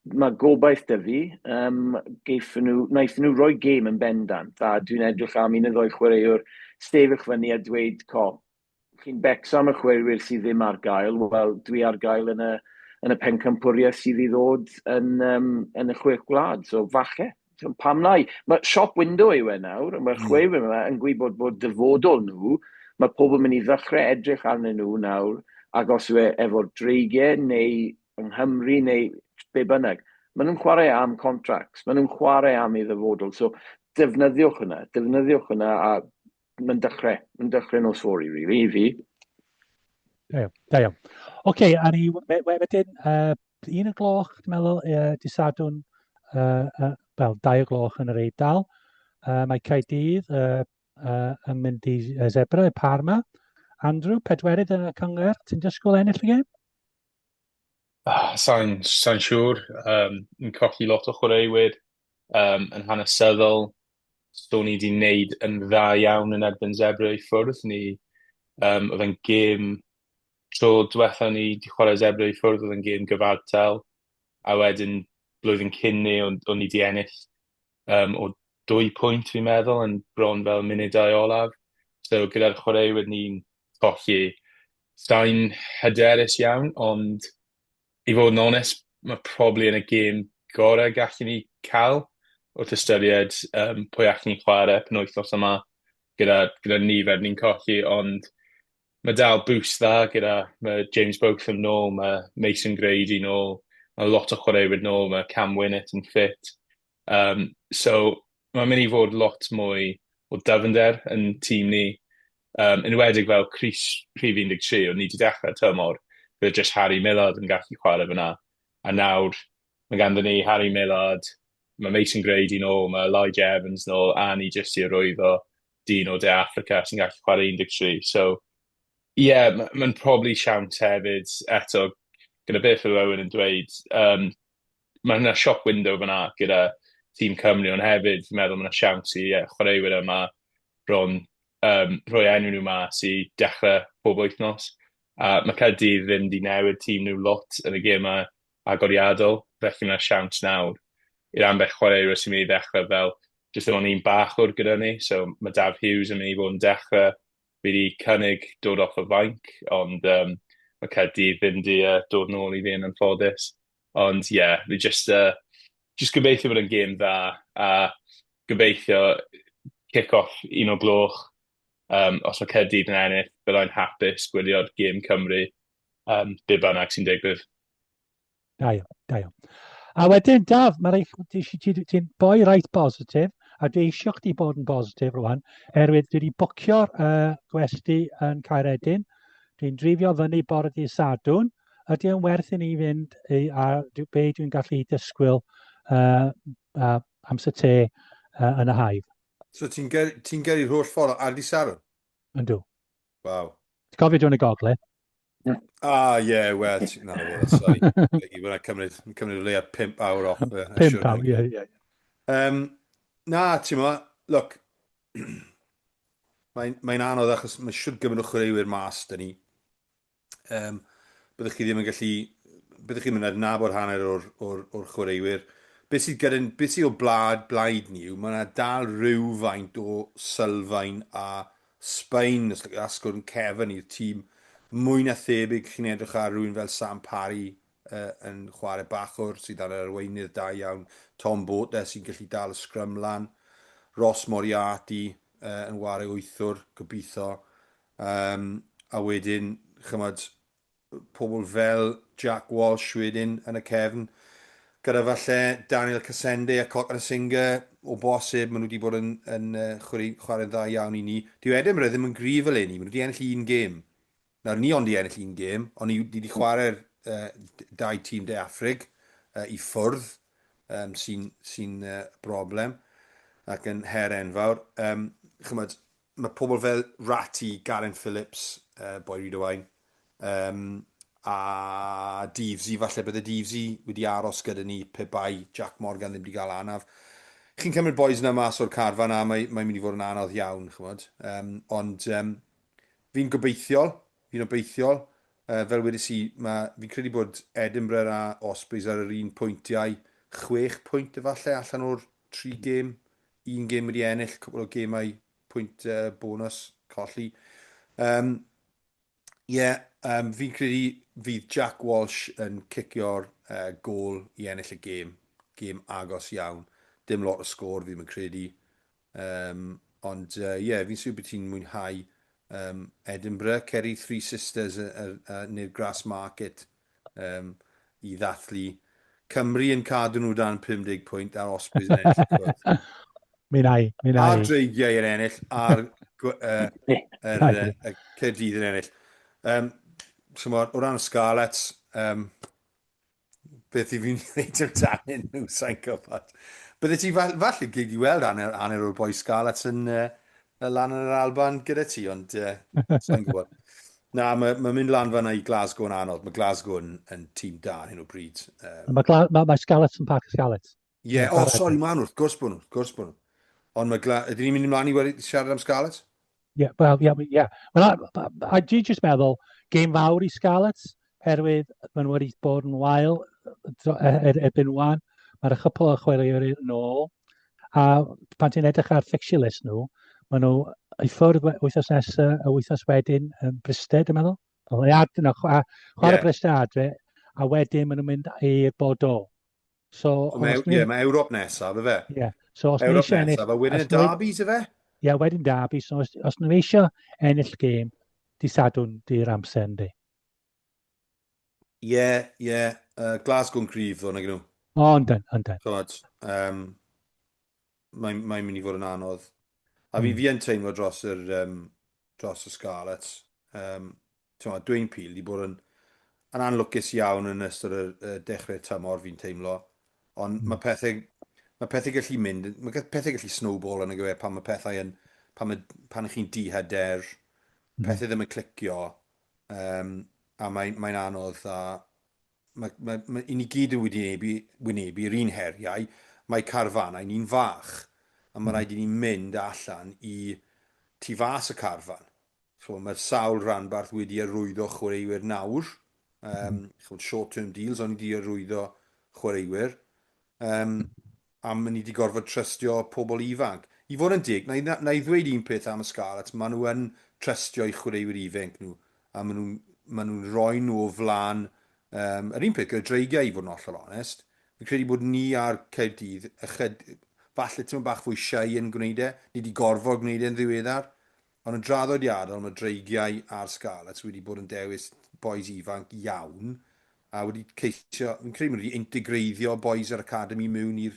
Mae gobaith 'da fi, um, geithon nhw, wnaethon nhw roi gêm yn bendant, a dwi'n edrych am un neu ddoi chwaraewr sefyll fyny a dweud, co, chi'n becso am y chwaraewyr sydd ddim ar gael, wel, dwi ar gael yn y, yn y pencampwriaeth sydd i ddod yn, um, yn y chwech gwlad, so falle. Pam lai? Mae shop window yw e nawr, mae'r chwaraewyr yma yn gwybod bod dyfodol nhw, mae pobl yn mynd i ddechrau edrych arnyn nhw nawr, ac os yw e efo'r dreigiau neu yng Nghymru neu be bynnag, maen nhw'n chwarae am contracts, maen nhw'n chwarae am ei ddyfodol, so defnyddiwch hwnna, defnyddiwch hwnna a mae'n dechrau, mae'n dechrau nos fory, really, i fi. Da iawn, da iawn. Oce, okay, a ni wedyn, un y gloch, dwi'n meddwl, di Sadwrn, uh, uh, wel, dau y gloch yn yr Eidal. Mae Caerdydd yn mynd i Zebra, i Parma. Andrew, pedwerydd yn y cyngor, ti'n disgwyl ennill y gêm? Ah, Sa'n sa siŵr. Um, yn colli lot o chwaraewyr um, yn hanesyddol. So ni wedi wneud yn dda iawn yn erbyn Zebra i ffwrdd. Ni, um, oedd e'n gêm tro diwetha ni wedi chwarae Zebra i ffwrdd, oedd e'n gêm gyfartal. A wedyn blwyddyn cyn ni, o'n, o'n ni wedi ennill um, o dwy pwynt fi'n meddwl, yn bron fel munudau olaf. So gyda'r chwaraewyr ni'n colli, sa'n hyderus iawn, ond i fod yn onest, mae probably yn y gêm gorau gallen ni cael wrth ystyried um, pwy allen ni chwarae penwythnos yma gyda, gyda nifer ni'n colli, ond mae dal boost dda gyda mae James Botham nôl, mae Mason Grady nôl, mae lot o chwaraewyr nôl, mae Cam Winnett yn ffit. Um, so mae'n mynd i fod lot mwy o dyfnder yn tîm ni. Um, enwedig fel crys rhif 13, o'n ni wedi dechrau tymor, gyda just Harry Millard yn gallu chwarae fyna. A nawr, mae ganddo ni Harry Millard, mae Mason Grady nôl, mae Elijah Evans nôl, a ni jyst i arwyddo dyn o De Africa sy'n gallu chwarae 13. So, ie, yeah, mae'n ma probably siawns hefyd, eto, gyda beth oedd Owen yn dweud, um, mae yna shop window fyna gyda tîm Cymru, ond hefyd fi'n meddwl mae yna siawns i yeah, chwaraewyr yma bron um, rhoi enw nhw mas i dechrau pob wythnos. A mae Caerdydd ddim wedi newid tîm nhw lot yn y gemau agoriadol, felly mae yna siawns nawr i'r ambell chwaraewyr sy'n mynd i ddechrau fel jyst ddim ond un bachwr gyda ni, so mae Daf Hughes yn mynd i fod yn dechrau. Fi wedi cynnig dod off y fainc, ond um, mae Caerdydd ddim wedi uh, dod nôl i fi yn anffodus. Ond ie, yeah, fi just, uh, just gobeithio bod yn gêm dda a gobeithio kick-off un o gloch. Um, os mae Caerdydd yn ennill, byddai'n hapus gwylio'r gêm Cymru, um, be bynnag sy'n digwydd. Da iawn, da iawn. A wedyn, Daf, mae rhaid ti, ti, ti, ti'n boi reit bositif, a dwi eisiau chdi bod yn bositif rwan, erwydd dwi wedi bwcio'r uh, gwesty yn Caeredin, dwi'n drifio fyny bore dydd Sadwrn, ydy o'n werth i ni fynd i, a be dwi'n gallu disgwyl uh, uh, amser te uh, yn y Hive? So ti'n ger, ti gyrru'r holl ffordd ar di Sadwrn? Yndw. Waw. Ti'n cofio dwi'n y gogledd? Ah, ie, yeah, wel, na, na, sorry. Mae'n cymryd, cymryd o leia 5 awr off. 5 awr, ie, ie. Um, na, ti'n mo, look, mae'n mae anodd achos mae siwr gymaint o chwaraewyr mas dyn ni. Um, byddwch chi ddim yn gallu... Byddwch chi'n mynd adnabod hanner o'r, or, or chwaraewyr. Beth sydd, gyda, beth sydd o blad, blaid ni yw, mae yna dal rhywfaint o sylfaen a Sbaen, os asgwrn cefn i'r tîm. Mwy na thebyg, chi'n edrych ar rhywun fel Sam Parry uh, yn chwarae bachwr sydd ar yr arweinydd da iawn, Tom Bote sy'n gallu dal y sgrym lan, Ross Moriarty uh, yn ware wythwr, gobeithio. Um, a wedyn, chymod, pobl fel Jack Walsh wedyn yn y cefn, gyda falle Daniel Cassende a Cokanasiga, o bosib, maen nhw wedi bod yn, yn chwarae, chwarae'n dda iawn i ni. Dyw Edinburgh ddim yn gryf eleni, maen nhw wedi ennill un gêm. Nawr, ni ond i ennill un gêm, ond ni wedi chwarae'r uh, dau tîm De Affrig uh, i ffwrdd, um, sy'n sy uh, broblem ac yn her enfawr. Um, chymod, mae pobl fel Ratty, Garen Phillips, uh, boi Rhydywaun, um, a Deavesy, falle bydde Deavesy wedi aros gyda ni pe bai Jack Morgan ddim wedi cael anaf. Chi'n cymryd boys yna mas o'r carfan a mae, mae'n mynd i fod yn anodd iawn, chymod. Um, ond um, fi'n gobeithiol, fi'n obeithiol. Fel wedes i, mae, fi'n credu bod Edinburgh a Ospreys ar yr un pwyntiau, 6 pwynt efallai allan o'r 3 gêm. Un gêm wedi ennill, cwpl o gemau pwynt uh, bonus colli. Um, yeah, um, fi'n credu fydd Jack Walsh yn cicio'r uh, gol i ennill y gêm. Gêm agos iawn. Dim lot o sgôr fi'n credu. Um, ond ie, uh, yeah, fi'n siŵr bod ti'n mwynhau um, Edinburgh, Kerry Three Sisters uh, uh, neu'r Grass Market um, i ddathlu Cymru yn cadw nhw dan 50 pwynt a'r Ospreys yn ennill y cwrdd. Mi na i, mi na i. A'r Dreigiau yn ennill, a'r uh, er, uh, Caerdydd yn ennill. Um, so, o ran y Scarlets, um, beth i fi'n gwneud amdanyn nhw, sa'n gwybod. Bydde ti falle, falle gei di weld hanner, hanner o'r boi Scarlets yn uh, lan yn yr Alban gyda ti, ond uh, sa'n gwybod. Na, mae ma mynd lan fanna i Glasgow yn anodd. Mae Glasgow yn, yn tîm da ar hyn o bryd. Um, mae, Gla mae, mae Scarlets yn Parc y Scarlets. Ie, yeah, oh, sori, maen nhw, wrth gwrs bod nhw, wrth gwrs bod nhw. Ond mae Gla... Ydyn ni'n mynd ymlaen i wedi siarad am Scarlets? Ie, yeah, wel, ie, yeah, yeah. Wel, a, a, a dwi jyst meddwl, gêm fawr i Scarlets, herwydd maen nhw wedi bod yn wael er, er, erbyn wan. Mae'r chwpl o chwaraewyr yn ôl. A pan ti'n edrych ar fixture list nhw, maen nhw i ffwrdd wythnos nesaf, y wythnos wedyn yn Bryste, dwi'n meddwl. O, e ad, no, chwarae yeah. Bryste adre, a wedyn maen nhw'n mynd i'r Bordeaux. So, so mae, yeah, mae Ewrop nesaf, efe? Ie. Yeah. So, os Ewrop eisiau ennill... Nesaf, a wedyn y derbies, efe? Ie, yeah, wedyn derby. So, os, os nhw eisiau ennill gêm, di Sadwrn di'r amser, yndi? Ie, yeah, ie. Yeah. Glasgow'n cryf, ddo, nag nhw? O, yndyn, yndyn. Chod, um, mae'n mae mynd i fod yn anodd. A fi, mm. fi yn teimlo dros yr, um, dros y Scarlets. Um, T'mod, Dwayne Peel wedi bod yn, yn anlwcus iawn yn ystod y, y dechrau tymor fi'n teimlo. Ond mm. mae pethau, mae pethau gallu mynd, mae pethau gallu snowball yn y gyfer pan mae pethau yn, pan, mae, pan chi'n dihyder, mm. pethau ddim yn clicio, um, a mae'n mae anodd a mae, mae, mae, i ni gyd yn wedi wynebu, wynebu'r un heriau, mae carfanau ni'n fach, a mae mm. rhaid i ni mynd allan i tu fas y carfan. Chimod, mae sawl rhanbarth wedi arwyddo chwaraewyr nawr. Um, chimod, short-term deals, ond wedi arwyddo chwaraewyr. Um, a maen ni wedi gorfod trystio pobl ifanc. I fod yn deg, na, na, na i ddweud un peth am y Scarlets, maen nhw yn trystio i chwaraewyr ifanc nhw, a maen nhw'n maen nhw rhoi nhw o flaen um, yr un peth gyda Dreigiau, i fod yn hollol onest. Fi'n credu bod ni a'r Caerdydd, ychyd, falle ti'n bach fwy shy yn gwneud e, ni wedi gorfod gwneud e'n ddiweddar, Ond yn draddodiadol mae Dreigiau a'r Scarlets wedi bod yn dewis bois ifanc iawn a wedi ceisio, fi'n credu maen nhw wedi integreiddio bois yr academi mewn i'r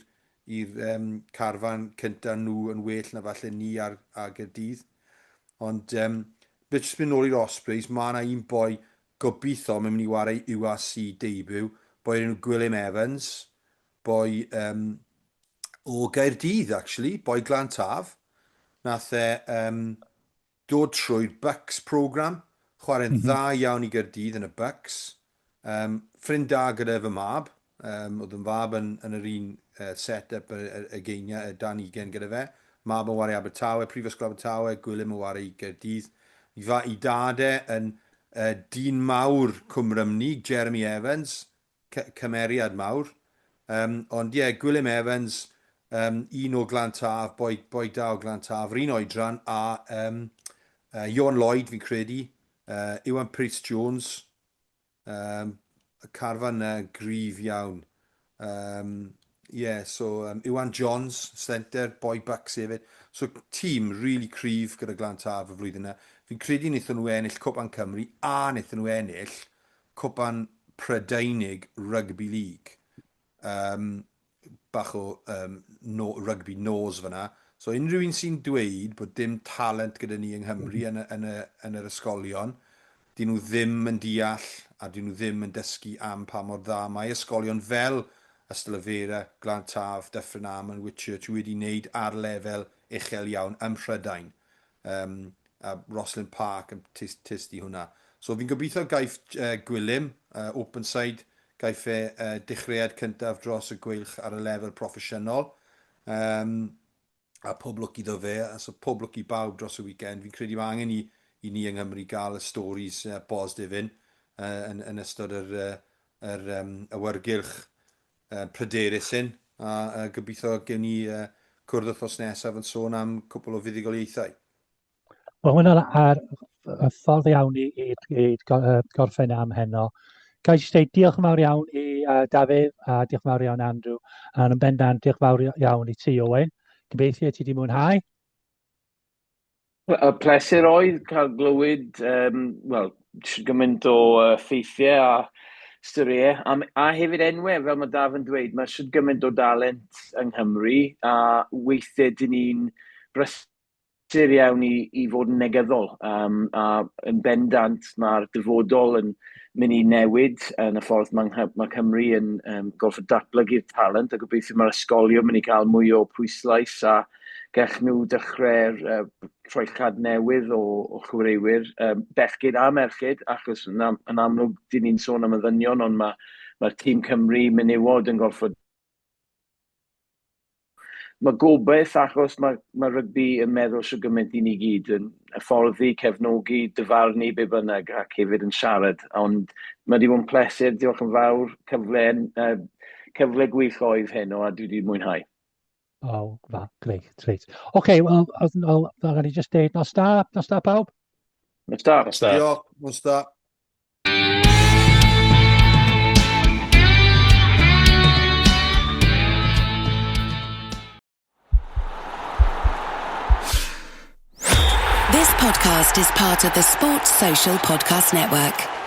i'r um, carfan cyntaf nhw yn well na falle ni ar, ar Gaerdydd. Ond um, beth jyst mynd nôl i'r Ospreys, mae yna un boi gobeithio mae'n mynd i wario URC debut, boi o'r enw Gwilym Evans, boi um, o Gaerdydd, actually, boi Glan Taf. Nath e um, dod trwy'r Bucks program, chwarae'n mm -hmm. dda iawn i Gaerdydd yn y Bucks. Um, ffrind da gyda fy mab, um, oedd yn fab yn, yn yr un uh, set-up y, y, y geiniau, y dan ugen gyda fe. Mab yn wario Abertawe, Prifysgol Abertawe, Gwilym yn wario i Gaerdydd. I, fa, i dad e yn uh, dyn mawr Cwm Rymni, Jeremy Evans, cymeriad mawr. Um, ond ie, yeah, Gwilym Evans, um, un o Glan Taf, boi, boi da o Glan Taf, yr un oedran, a um, uh, Iwan Lloyd fi'n credu, uh, Iwan Pryce Jones, um, y carfan na gryf iawn. Um, yeah, so um, Iwan Johns, centre, boi Bucks hefyd. So tîm really cryf gyda Glan Taf y flwyddyn yna. Fi'n credu wnaethon nhw ennill Cwpan Cymru a wnaethon nhw ennill Cwpan Prydeinig Rugby League. Um, bach o um, no, rugby nose fyna. So unrhyw un sy'n dweud bod dim talent gyda ni yng Nghymru yn, y, yn, y, yn yr ysgolion, dyn nhw ddim yn deall a dyn nhw ddim yn dysgu am pa mor dda mae ysgolion fel Ystalyfera, Glan Taf, Dyffryn Aman, Whitchurch wedi wneud ar lefel uchel iawn ym Mhrydain. Um, a Rosslyn Park yn tyst, tyst i hwnna. So fi'n gobeithio gaiff uh, Gwilym, uh, Openside, gaiff e uh, dechreuad cyntaf dros y gweilch ar y lefel proffesiynol. Um, a pob lwc iddo fe, a so pob lwc i bawb dros y weekend. Fi'n credu mae angen i, i ni yng Nghymru gael y stories uh, positif hyn. uh, yn, yn ystod yr, uh, yr um, awyrgylch uh, pryderus hyn, a uh, gobeithio gewn ni uh, cwrdd wythnos nesaf yn sôn am cwpl o fuddugoliaethau. Wel, hwnna ar y ffordd iawn i, i, i gorffen am heno. Ga i jyst deud diolch yn fawr iawn i uh, Dafydd a diolch yn fawr iawn Andrew, a yn bendant diolch yn fawr iawn i ti Owen. Gobeithio ti wedi mwynhau. Y pleser oedd cael glywed, um, wel, gymaint o uh, ffeithiau a storïau, a, a hefyd enwau, fel mae Daf yn dweud, mae shwd gymaint o dalent yng Nghymru, a weithiau dyn ni'n brysur iawn i, i fod yn negyddol, um, a yn bendant mae'r dyfodol yn mynd i newid yn y ffordd mae, mae Cymru yn um, gorfod datblygu'r talent, a gobeithio mae'r ysgolion mynd i cael mwy o pwyslais a gall nhw dechrau'r uh, troellad newydd o, o chwaraewyr, um, bechgyn a merched, achos yn, am, yn amlwg dyn ni'n sôn am y ddynion, ond mae'r mae tîm Cymru menywod yn gorfod. Mae gobaith achos mae, mae rygbi yn meddwl sy'n gymaint i ni gyd yn hyfforddi, cefnogi, dyfarnu, be bynnag, ac hefyd yn siarad. Ond mae wedi bod yn pleser, diolch yn fawr, cyfle, uh, cyfle gwych oedd heno a dwi wedi mwynhau. Oh, fa, greit, greit. Oce, okay, wel, wel, fel ni just deud, nos da, nos da pawb. Nos da. Nos da. Diolch, nos da. This podcast is part of the Sports Social Podcast Network.